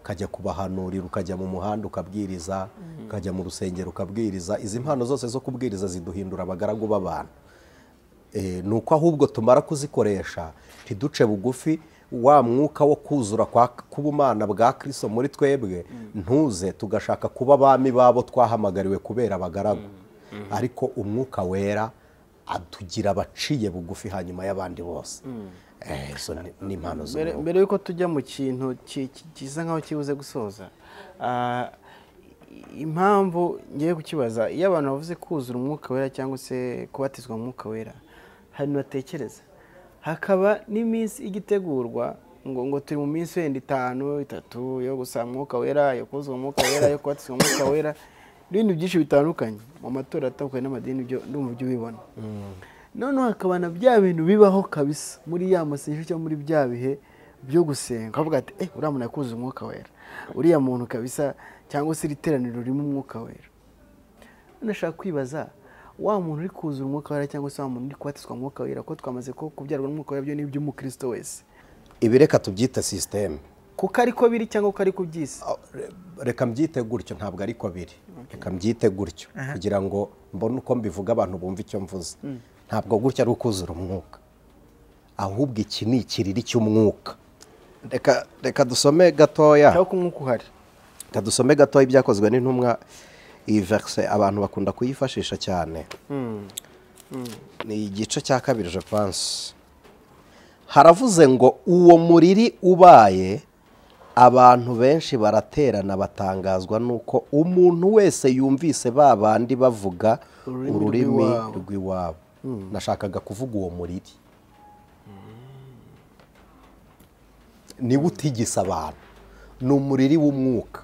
ukajya kubahanurira, ukajya mu muhanda ukabwiriza, ukajya mu rusengero ukabwiriza. Izi mpano zose zo kubwiriza ziduhindura abagaragu b'abantu. Nuko ahubwo tumara kuzikoresha ntiduce bugufi, wa mwuka wo kuzura kwa kubumana bwa Kristo muri twebwe ntuze, tugashaka kuba abami babo twahamagariwe kubera abagaragu. Ariko umwuka wera atugira abaciye bugufi hanyuma y'abandi bose. So ni impano z'umwuka. Mbere yuko tujya mu kintu kiza nkaho kibuze gusoza, impamvu ngiye kukibaza, iyo abantu bavuze kuzura umwuka wera cyangwa se kubatizwa mu mwuka wera, hari batekereza hakaba n'iminsi igitegurwa ngo turi mu minsi wenda 5, 3 yo gusaba umwuka wera, yo kuzura umwuka wera, yo kubatizwa umwuka wera, n'ibintu byinshi bitandukanye mu matora atandukanye n'amadini, byo ndumva ibyo ubibona. Noneho hakaba na bya bintu bibaho kabisa muri ya masengesho cyangwa muri bya bihe byo gusenga, ukavuga ati uriya muntu yakuzuye umwuka wera, uriya muntu kabisa, cyangwa se iri teraniro ririmo umwuka wera. Nashaka kwibaza wa muntu uri kuzura umwuka wera cyangwa se wa muntu uri kubatizwa umwuka wera, ko twamaze ko kubyarwa n'umwuka wera byo ni iby'umukristo wese. Ibi reka tubyite system, kuko ariko biri cyangwa uko ariko byise. Reka mbyite gutyo, ntabwo ariko biri. Reka mbyite gutyo kugira ngo mbone uko mbivuga abantu bumve icyo mvuze. Ntabwo gutya ari ukuzura umwuka, ahubwo iki ni ikiriri cy'umwuka. Reka dusome gatoya. Cyangwa umwuka uhari. Reka dusome gatoya ibyakozwe n'intumwa. Iyi verse abantu bakunda kuyifashisha cyane. Ni igice cya 2 je pense. Haravuze ngo uwo muriri ubaye, abantu benshi baraterana batangazwa nuko umuntu wese yumvise babandi bavuga ururimi rw'iwabo. Nashakaga kuvuga uwo muriri niwe utigisa abantu, ni umuriri w'umwuka.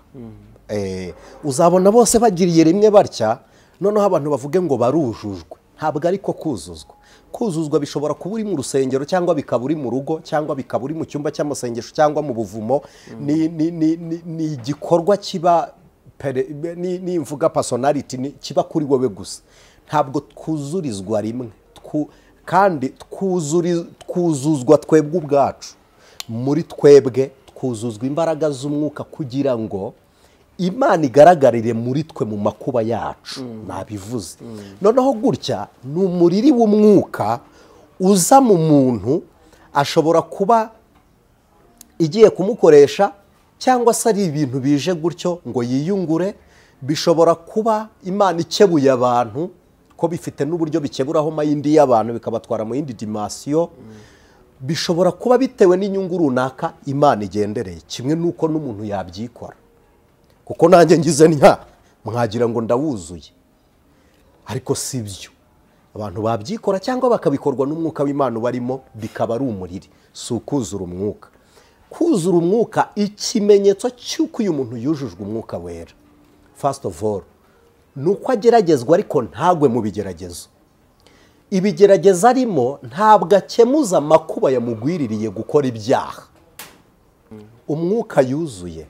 Uzabona bose bagiriye rimwe batya, noneho abantu bavuge ngo barujujwe. Ntabwo ariko kuzuzwa. Kuzuzwa bishobora kuba uri mu rusengero, cyangwa bikaba uri mu rugo, cyangwa bikaba uri mu cyumba cy'amasengesho, cyangwa mu buvumo. Ni igikorwa kiba, ni imvuga personality, kiba kuri wowe gusa. Ntabwo twuzurizwa rimwe, kandi twuzuzwa twebwe ubwacu. Muri twebwe twuzuzwa imbaraga z'umwuka kugira ngo Imana igaragarire muri twe mu makuba yacu. Nabivuze. Noneho gutya ni umuriri w'umwuka uza mu muntu, ashobora kuba igiye kumukoresha, cyangwa se ari ibintu bije gutyo ngo yiyungure. Bishobora kuba Imana ikebuye abantu, ko bifite n'uburyo bikeburaho mayindi y'abantu bikabatwara mu yindi dimension. Bishobora kuba bitewe n'inyungu runaka Imana igendereye, kimwe nuko n'umuntu yabyikora. Kuko nanjye ngize ntya mwagira ngo ndawuzuye, ariko si byo. Abantu babyikora cyangwa bakabikorwa n'umwuka w'Imana barimo, bikaba ari umuriri, si ukuzura umwuka. Kuzura umwuka, ikimenyetso cy'uko uyu muntu yujujwe umwuka wera, first of all, ni uko ageragezwa ariko ntagwe mu bigeragezo. Ibigerageza arimo ntabwo akemuza amakuba yamugwiririye gukora ibyaha. Umwuka yuzuye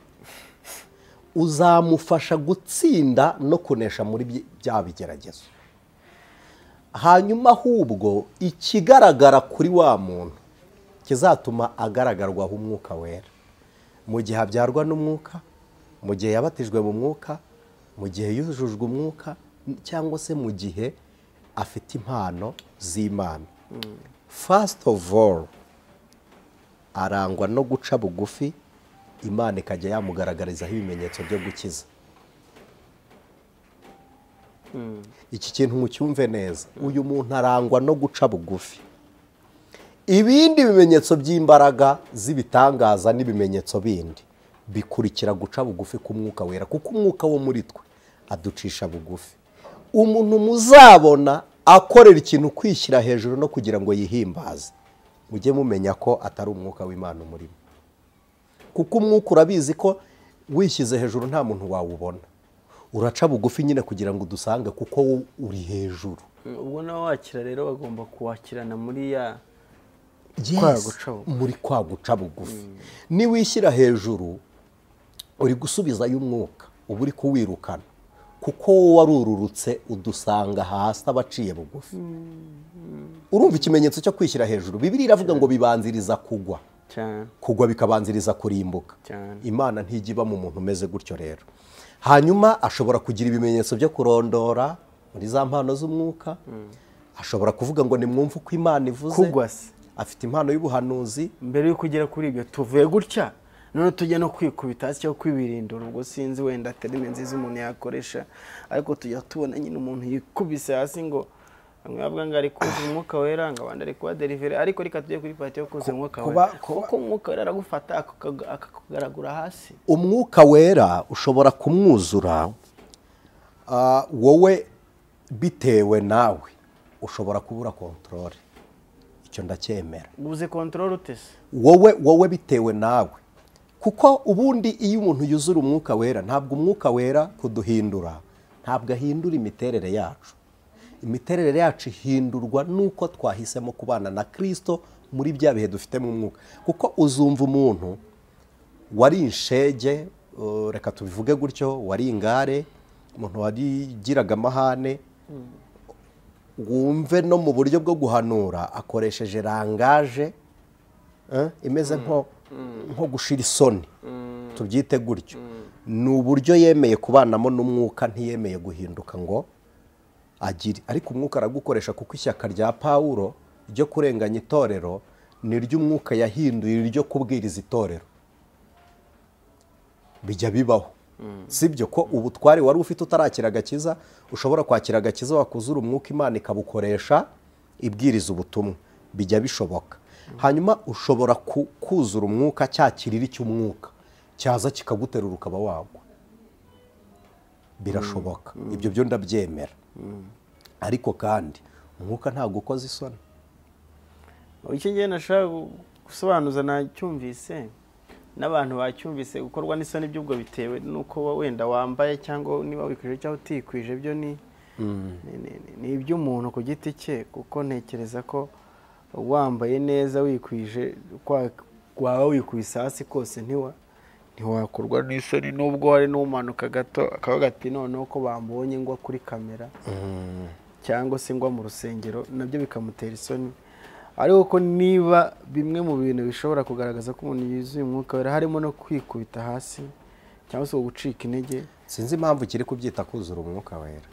uzamufasha gutsinda no kunesha muri bya bigeragezo. Hanyuma ahubwo ikigaragara kuri wa muntu kizatuma agaragarwaho umwuka wera, mu gihe abyarwa n'umwuka, mu gihe yabatijwe mu mwuka, mu gihe yujujwe umwuka, cyangwa se mu gihe afite impano z'Imana. First of all, arangwa no guca bugufi, Imana ikajya yamugaragarizaho ibimenyetso byo gukiza. Iki kintu mucyumve neza, uyu muntu arangwa no guca bugufi. Ibindi bimenyetso by'imbaraga z'ibitangaza n'ibimenyetso bindi bikurikira guca bugufi k'umwuka wera, kuko umwuka wo muri twe aducisha bugufi. Umuntu muzabona akorera ikintu kwishyira hejuru no kugira ngo yihimbaze, mujye mumenya ko atari umwuka w'Imana umurimo. Kuko umwuka urabizi ko wishyize hejuru nta muntu wawubona, uraca bugufi nyine kugira ngo udusange kuko uri hejuru. Ubwo nawe wakira rero bagomba kuwakirana muri ya muri kwa guca bugufi. Niwishyira hejuru uri gusubizayo umwuka, uba uri kuwirukana, kuko wowe warururutse udusanga hasi abaciye bugufi. Urumva ikimenyetso cyo kwishyira hejuru, Bibiliya iravuga ngo bibanziriza kugwa, kugwa bikabanziriza kurimbuka. Imana ntijya iba mu muntu umeze gutyo rero. Hanyuma ashobora kugira ibimenyetso byo kurondora muri za mpano z'umwuka, ashobora kuvuga ngo nimwumve uko Imana ivuze. Kugwa se afite impano y'ubuhanuzi. Mbere yo kugera kuri ibyo tuvuye gutya none tujya no kwikubita hasi cyangwa kwibirindura, ubwo sinzi wenda terime nziza umuntu yakoresha, ariko tujya tubona nyine umuntu yikubise hasi ngo bamwe bavuga ngo ari kuzuza umwuka wera, ngo abandi ari kuba delivere, ariko reka tujye kuri parti yo kuzuza umwuka wera, kuko umwuka wera aragufata akakugaragura hasi. Umwuka wera ushobora kumwuzura wowe bitewe nawe, ushobora kubura control. Icyo ndacyemera. Ubuze control utese wowe bitewe nawe, kuko ubundi iyo umuntu yuzura umwuka wera, ntabwo umwuka wera kuduhindura, ntabwo ahindura imiterere yacu. Imiterere yacu ihindurwa nuko twahisemo kubana na Kristo muri bya bihe dufite mu mwuka. Kuko uzumva umuntu wari inshege, reka tubivuge gutyo, wari ingare, umuntu warigiraga amahane, wumve no mu buryo bwo guhanura akoresheje rangaje imeze nko gushira isoni, tubyite gutyo. Ni uburyo yemeye kubanamo n'umwuka, ntiyemeye guhinduka ngo agire. Ariko umwuka aragukoresha, kuko ishyaka rya Pawulo ryo kurenganya itorero ni ry'umwuka yahinduye iryo kubwiriza itorero. Bijya bibaho, sibyo ko ubutwari wari ufite utarakira agakiza, ushobora kwakira agakiza wakuzura umwuka Imana ikabukoresha ibwiriza ubutumwa, bijya bishoboka. Hanyuma ushobora kuzura umwuka, cya kiriri cy'umwuka cyaza kikaguterura ukaba wagwa, birashoboka. Ibyo byo ndabyemera. Ariko kandi umwuka ntabwo ukoze isoni. Icyo ngiye nashaka gusobanuza nacyumvise, n'abantu bacyumvise, gukorwa n'isoni by'ubwo bitewe nuko wenda wambaye cyangwa niba wikwije cyangwa utikwije, byo ni iby'umuntu ku giti cye, kuko ntekereza ko wambaye neza wikwije waba wikubise hasi kose ntiwakorwa n'isoni, nubwo hari n'umanuka gato akavuga ati noneho ko bambonye ngwa kuri kamera cyangwa se ngwa mu rusengero, nabyo bikamutera isoni. Ariko ko niba bimwe mu bintu bishobora kugaragaza ko umuntu yuzuye umwuka wera harimo no kwikubita hasi cyangwa se gucika intege, sinzi impamvu kiri kubyita kuzura umwuka wera.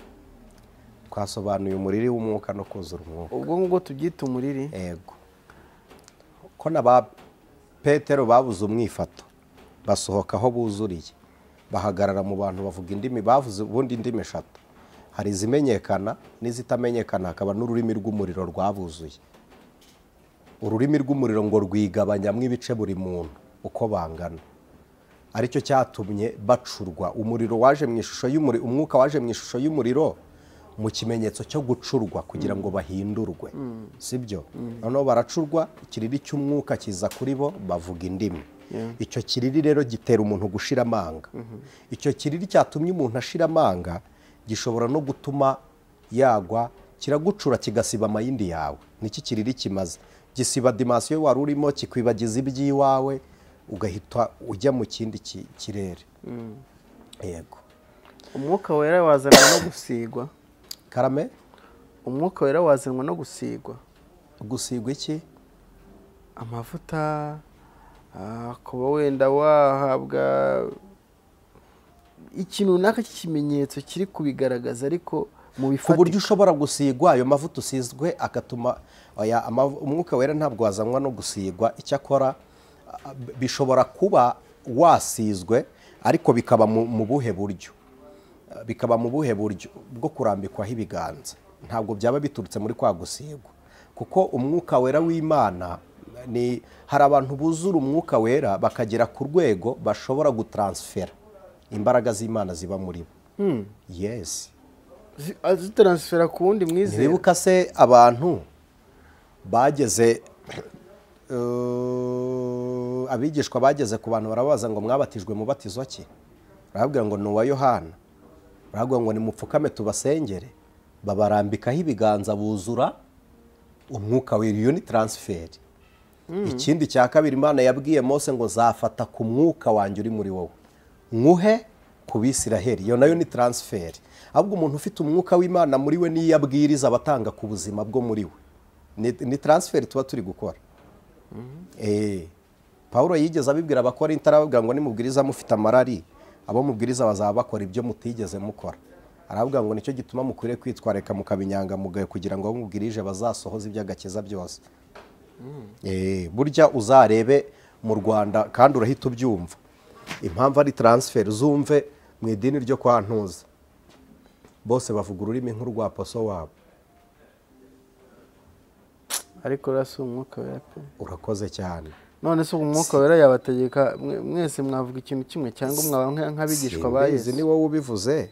Twasobanuye umuriri w'umwuka no kuzura umwuka. Ubwo ngubwo tubyita umuriri. Ego. Ko na ba Petero babuze umwifato, basohoka aho buzuriye, bahagarara mu bantu bavuga indimi, bavuze ubundi indimi eshatu. Hari izimenyekana n'izitamenyekana, hakaba n'ururimi rw'umuriro rwabuzuye. Ururimi rw'umuriro ngo rwigabanyamwo ibice buri muntu uko bangana, aricyo cyatumye bacurwa. Umuriro waje mu ishusho y'umuriro, umwuka waje mu ishusho y'umuriro mu kimenyetso cyo gucurwa kugira ngo bahindurwe, sibyo? Noneho baracurwa, ikiriri cy'umwuka kiza kuri bo, bavuga indimi. Icyo kiriri rero gitera umuntu gushira amanga. Icyo kiriri cyatumye umuntu ashira amanga gishobora no gutuma yagwa, kiragucura kigasiba amayindi yawe. Niki kiriri kimaze? Gisiba dimension wari urimo, kikwibagiza iby'iwawe, ugahita ujya mu kindi kirere. Yego. Umwuka wera wazanwa no gusigwa. Karame? Umwuka wera wazanwa no gusigwa. Gusigwa iki? Amavuta, kuba wenda wahabwa ikintu runaka cy'ikimenyetso kiri kubigaragaza, ariko mu bifatika. Ku buryo ushobora gusigwa ayo mavuta usizwe agatuma umwuka wera ntabwo wazanwa no gusigwa. Icyakora bishobora kuba wasizwe ariko bikaba mu buhe buryo, bikaba mu buhe buryo bwo kurambikwaho ibiganza, ntabwo byaba biturutse muri kwa gusigwa. Kuko umwuka wera w'Imana ni hari abantu buzura umwuka wera bakagera ku rwego bashobora gutransfera imbaraga z'Imana ziba muri bo. Yes. Azitransfera ku wundi mwizera. Nibuka se abantu bageze abigishwa bageze ku bantu barabaza ngo mwabatijwe mubatizo ki? Barabwira ngo ni uwa Yohana. Barabwira ngo nimupfukame tubasengere. Babarambikaho ibiganza buzura umwuka wera. Iyo ni transfer. Ikindi cya kabiri, Imana yabwiye Mose ngo zafata ku mwuka wanjye uri muri wowe nkuhe ku Bisiraheli. Iyo nayo ni transfer. Ahubwo umuntu ufite umwuka w'Imana muri we niyo abwiriza abatanga ku buzima bwo muri we. Ni transfer tuba turi gukora. Paulo yigeze abibwira Abakorinto, arababwira ngo nimubwiriza mufite amarari, abo mubwiriza bazaba bakora ibyo mutigeze mukora. Arababwira ngo nicyo gituma mukwiriye kwitwareka mukabinyangamugayo kugira ngo abo mubwirije bazasohoze iby'agakiza byose. Burya uzarebe mu Rwanda kandi urahita ubyumva impamvu ari transfer. Uzumve mu idini ryo kwa Ntuza bose bavuga ururimi nk'urwa poso wabo. Ariko rasi umwuka wera pe. Urakoze cyane. None se umwuka wera yabategeka mwese mwavuga ikintu kimwe cyangwa mwaba nk'abigishwa ba Yesu? Ni wowe ubivuze.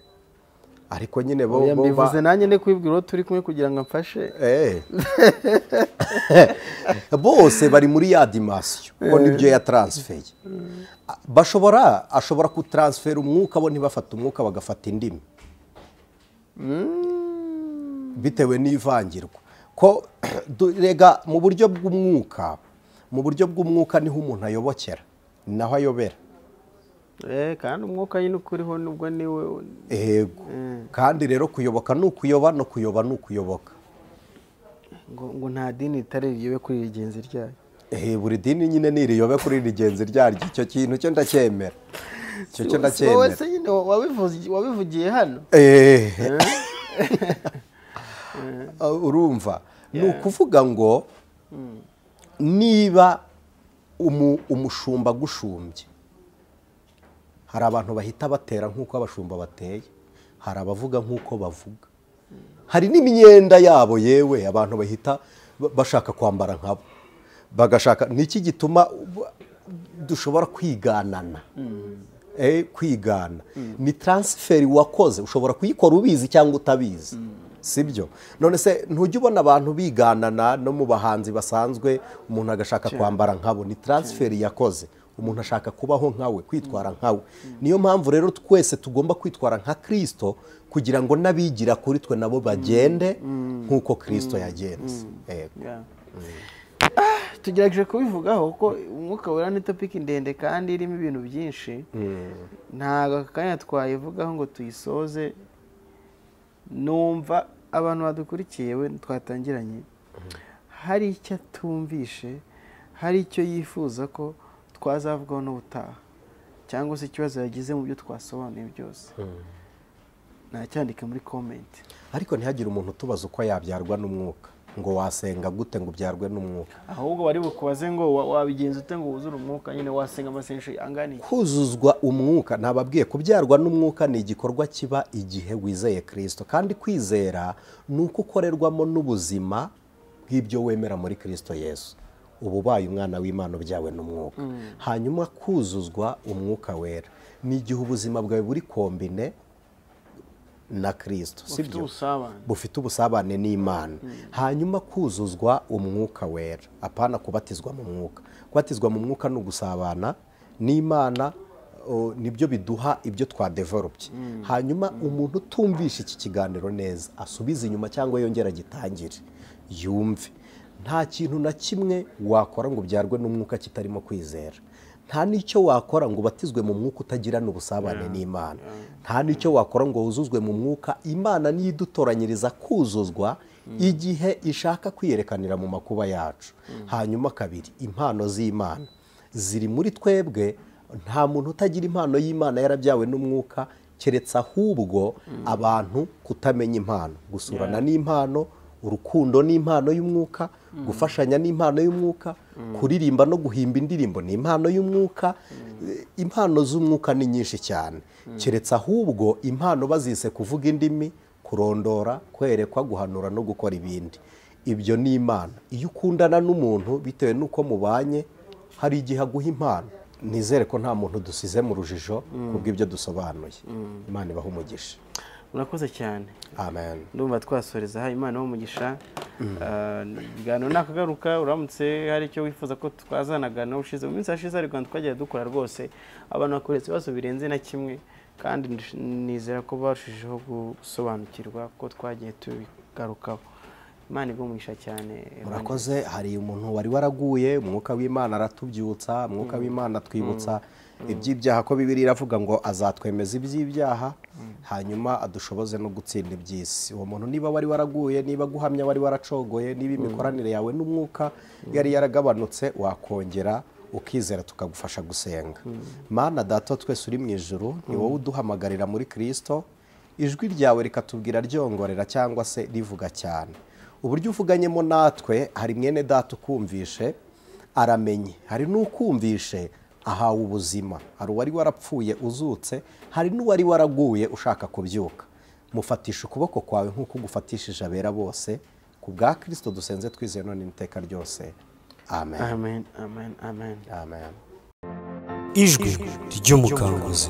Ariko nyine bo mbivuze nanjye ndi kwibwira uwo turi kumwe kugira ngo mfashe. Bose bari muri ya dimension ko nibyo ya transfer. Bashobora ashobora kutransfer umwuka bo ntibafata umwuka bagafata indimi. Bitewe n'ivangirwa. Ko rega mu buryo bw'umwuka, mu buryo bw'umwuka niho umuntu ayobokera, naho ayobera. Kandi umwuka nyine ukuriho nubwo niwe. Yego. Kandi rero kuyoboka ni ukuyoba no kuyoba ni ukuyoboka. Ngo nta dini itari riyobe kuri rigenzi ryayo. Buri dini nyine ni riyobe kuri rigenzi ryaryo. Icyo kintu cyo ndacyemera. Icyo cyo ndacyemera. Wowe se nyine wabivugiye hano? Urumva ni ukuvuga ngo niba umushumba gushumbye, hari abantu bahita batera nk'uko abashumba bateye, hari abavuga nk'uko bavuga, hari n'imyenda yabo yewe abantu bahita bashaka kwambara nkabo, bagashaka. Niki gituma dushobora kwiganana? Kwigana ni transfer wakoze, ushobora kuyikora ubizi cyangwa utabizi. Sibyo? None se ntujya ubona abantu biganana no mu bahanzi basanzwe, umuntu agashaka kwambara nkabo? Ni transfer yakoze. Umuntu ashaka kubaho nkawe, kwitwara nkawe. Niyo mpamvu rero twese tugomba kwitwara nka Kristo kugira ngo nabigira kuri twe nabo bagende nkuko Kristo yagenze. Tugerageje kubivugaho ko umwuka wera ni topic ndende kandi irimo ibintu byinshi. Ntago akanya twayivugaho ngo tuyisoze. Numva abantu badukurikiye we twatangiranye hari icyo atumvishe, hari icyo yifuza ko twazavugaho n'ubutaha, cyangwa se ikibazo yagize mu byo twasobanuye byose, nacyandika muri comment. Ariko ntihagire umuntu utubaza uko yabyarwa n'umwuka, ngo wasenga gute ngo ubyarwe n'umwuka. Ahubwo bari bukubaze ngo wabigenza ute ngo wuzure umwuka, nyine wasenga amasengesho angana iki? Kuzuzwa umwuka, nababwiye kubyarwa n'umwuka ni igikorwa kiba igihe wizeye Kristo, kandi kwizera ni uko ukorerwamo n'ubuzima bw'ibyo wemera muri Kristo Yesu. Ubu ubaye umwana w'Imana ubyawe n'umwuka. Hanyuma kuzuzwa umwuka wera ni igihe ubuzima bwawe buri kombine na Kristo, sibyo? Bufite ubusabane n'Imana. Hanyuma kuzuzwa umwuka wera, apana kubatizwa mu mwuka. Kubatizwa mu mwuka ni ugusabana n'Imana, nibyo biduha ibyo twadevelopye. Hanyuma umuntu utumvisha iki kiganiro neza asubize inyuma cyangwa yongera agitangire yumve. Nta kintu na kimwe wakora ngo ubyarwe n'umwuka kitarimo kwizera. Nta n'icyo wakora ngo ubatizwe mu mwuka utagirana ubusabane n'Imana. Nta n'icyo wakora ngo wuzuzwe mu mwuka. Imana niyo idutoranyiriza kuzuzwa igihe ishaka kwiyerekanira mu makuba yacu. Hanyuma kabiri, impano z'Imana ziri muri twebwe. Nta muntu utagira impano y'Imana yarabyawe n'umwuka, keretse ahubwo abantu kutamenya impano. Gusurana n'impano, urukundo n'impano y'umwuka, gufashanya n'impano y'umwuka, kuririmba no guhimba indirimbo ni impano y'umwuka. Impano z'umwuka ni nyinshi cyane, keretse ahubwo impano bazise kuvuga indimi, kurondora, kwerekwa, guhanura no gukora ibindi. Ibyo ni Imana. Iyo ukundana n'umuntu bitewe n'uko mubanye, hari igihe aguha impano. Nizere ko nta muntu dusize mu rujijo kubw'ibyo dusobanuye. Imana ibahe umugisha. Murakoze cyane. Amen. Ndumva twasoreza aha. Imana ibahe umugisha. Ibiganiro nakagaruka, uramutse hari icyo wifuza ko twazanagana ushize mu minsi yashize, ariko twagiye dukora rwose abantu bakoresha ibibazo birenze na kimwe, kandi nizera ko barushijeho gusobanukirwa ko twagiye tubigarukaho. Imana ibahe umugisha cyane. Murakoze. Hari umuntu wari waraguye, umwuka w'Imana aratubyutsa, umwuka w'Imana twibutsa iby'ibyaha, ko Bibiliya iravuga ngo azatwemeza iby'ibyaha, hanyuma adushoboze no gutsinda iby'isi. Uwo muntu niba wari waraguye, niba guhamya wari waracogoye, niba imikoranire yawe n'umwuka yari yaragabanutse, wakongera ukizera tukagufasha gusenga. Mana Data twese uri mu ijuru, ni wowe uduhamagarira muri Kristo, ijwi ryawe rikatubwira ryongorera cyangwa se rivuga cyane. Uburyo uvuganyemo natwe, hari mwene data ukumvishe aramenye, hari n'ukumvishe ahawe ubuzima, hari uwari warapfuye uzutse, hari n'uwari waraguye ushaka kubyuka. Mufatisha ukuboko kwawe nk'uko ugufatishije abera bose, ku bwa Kristo dusenze twizeye none n'iteka ryose. Amen. Amen, amen, amen. Amen. Ijwi ry'umukanguzi.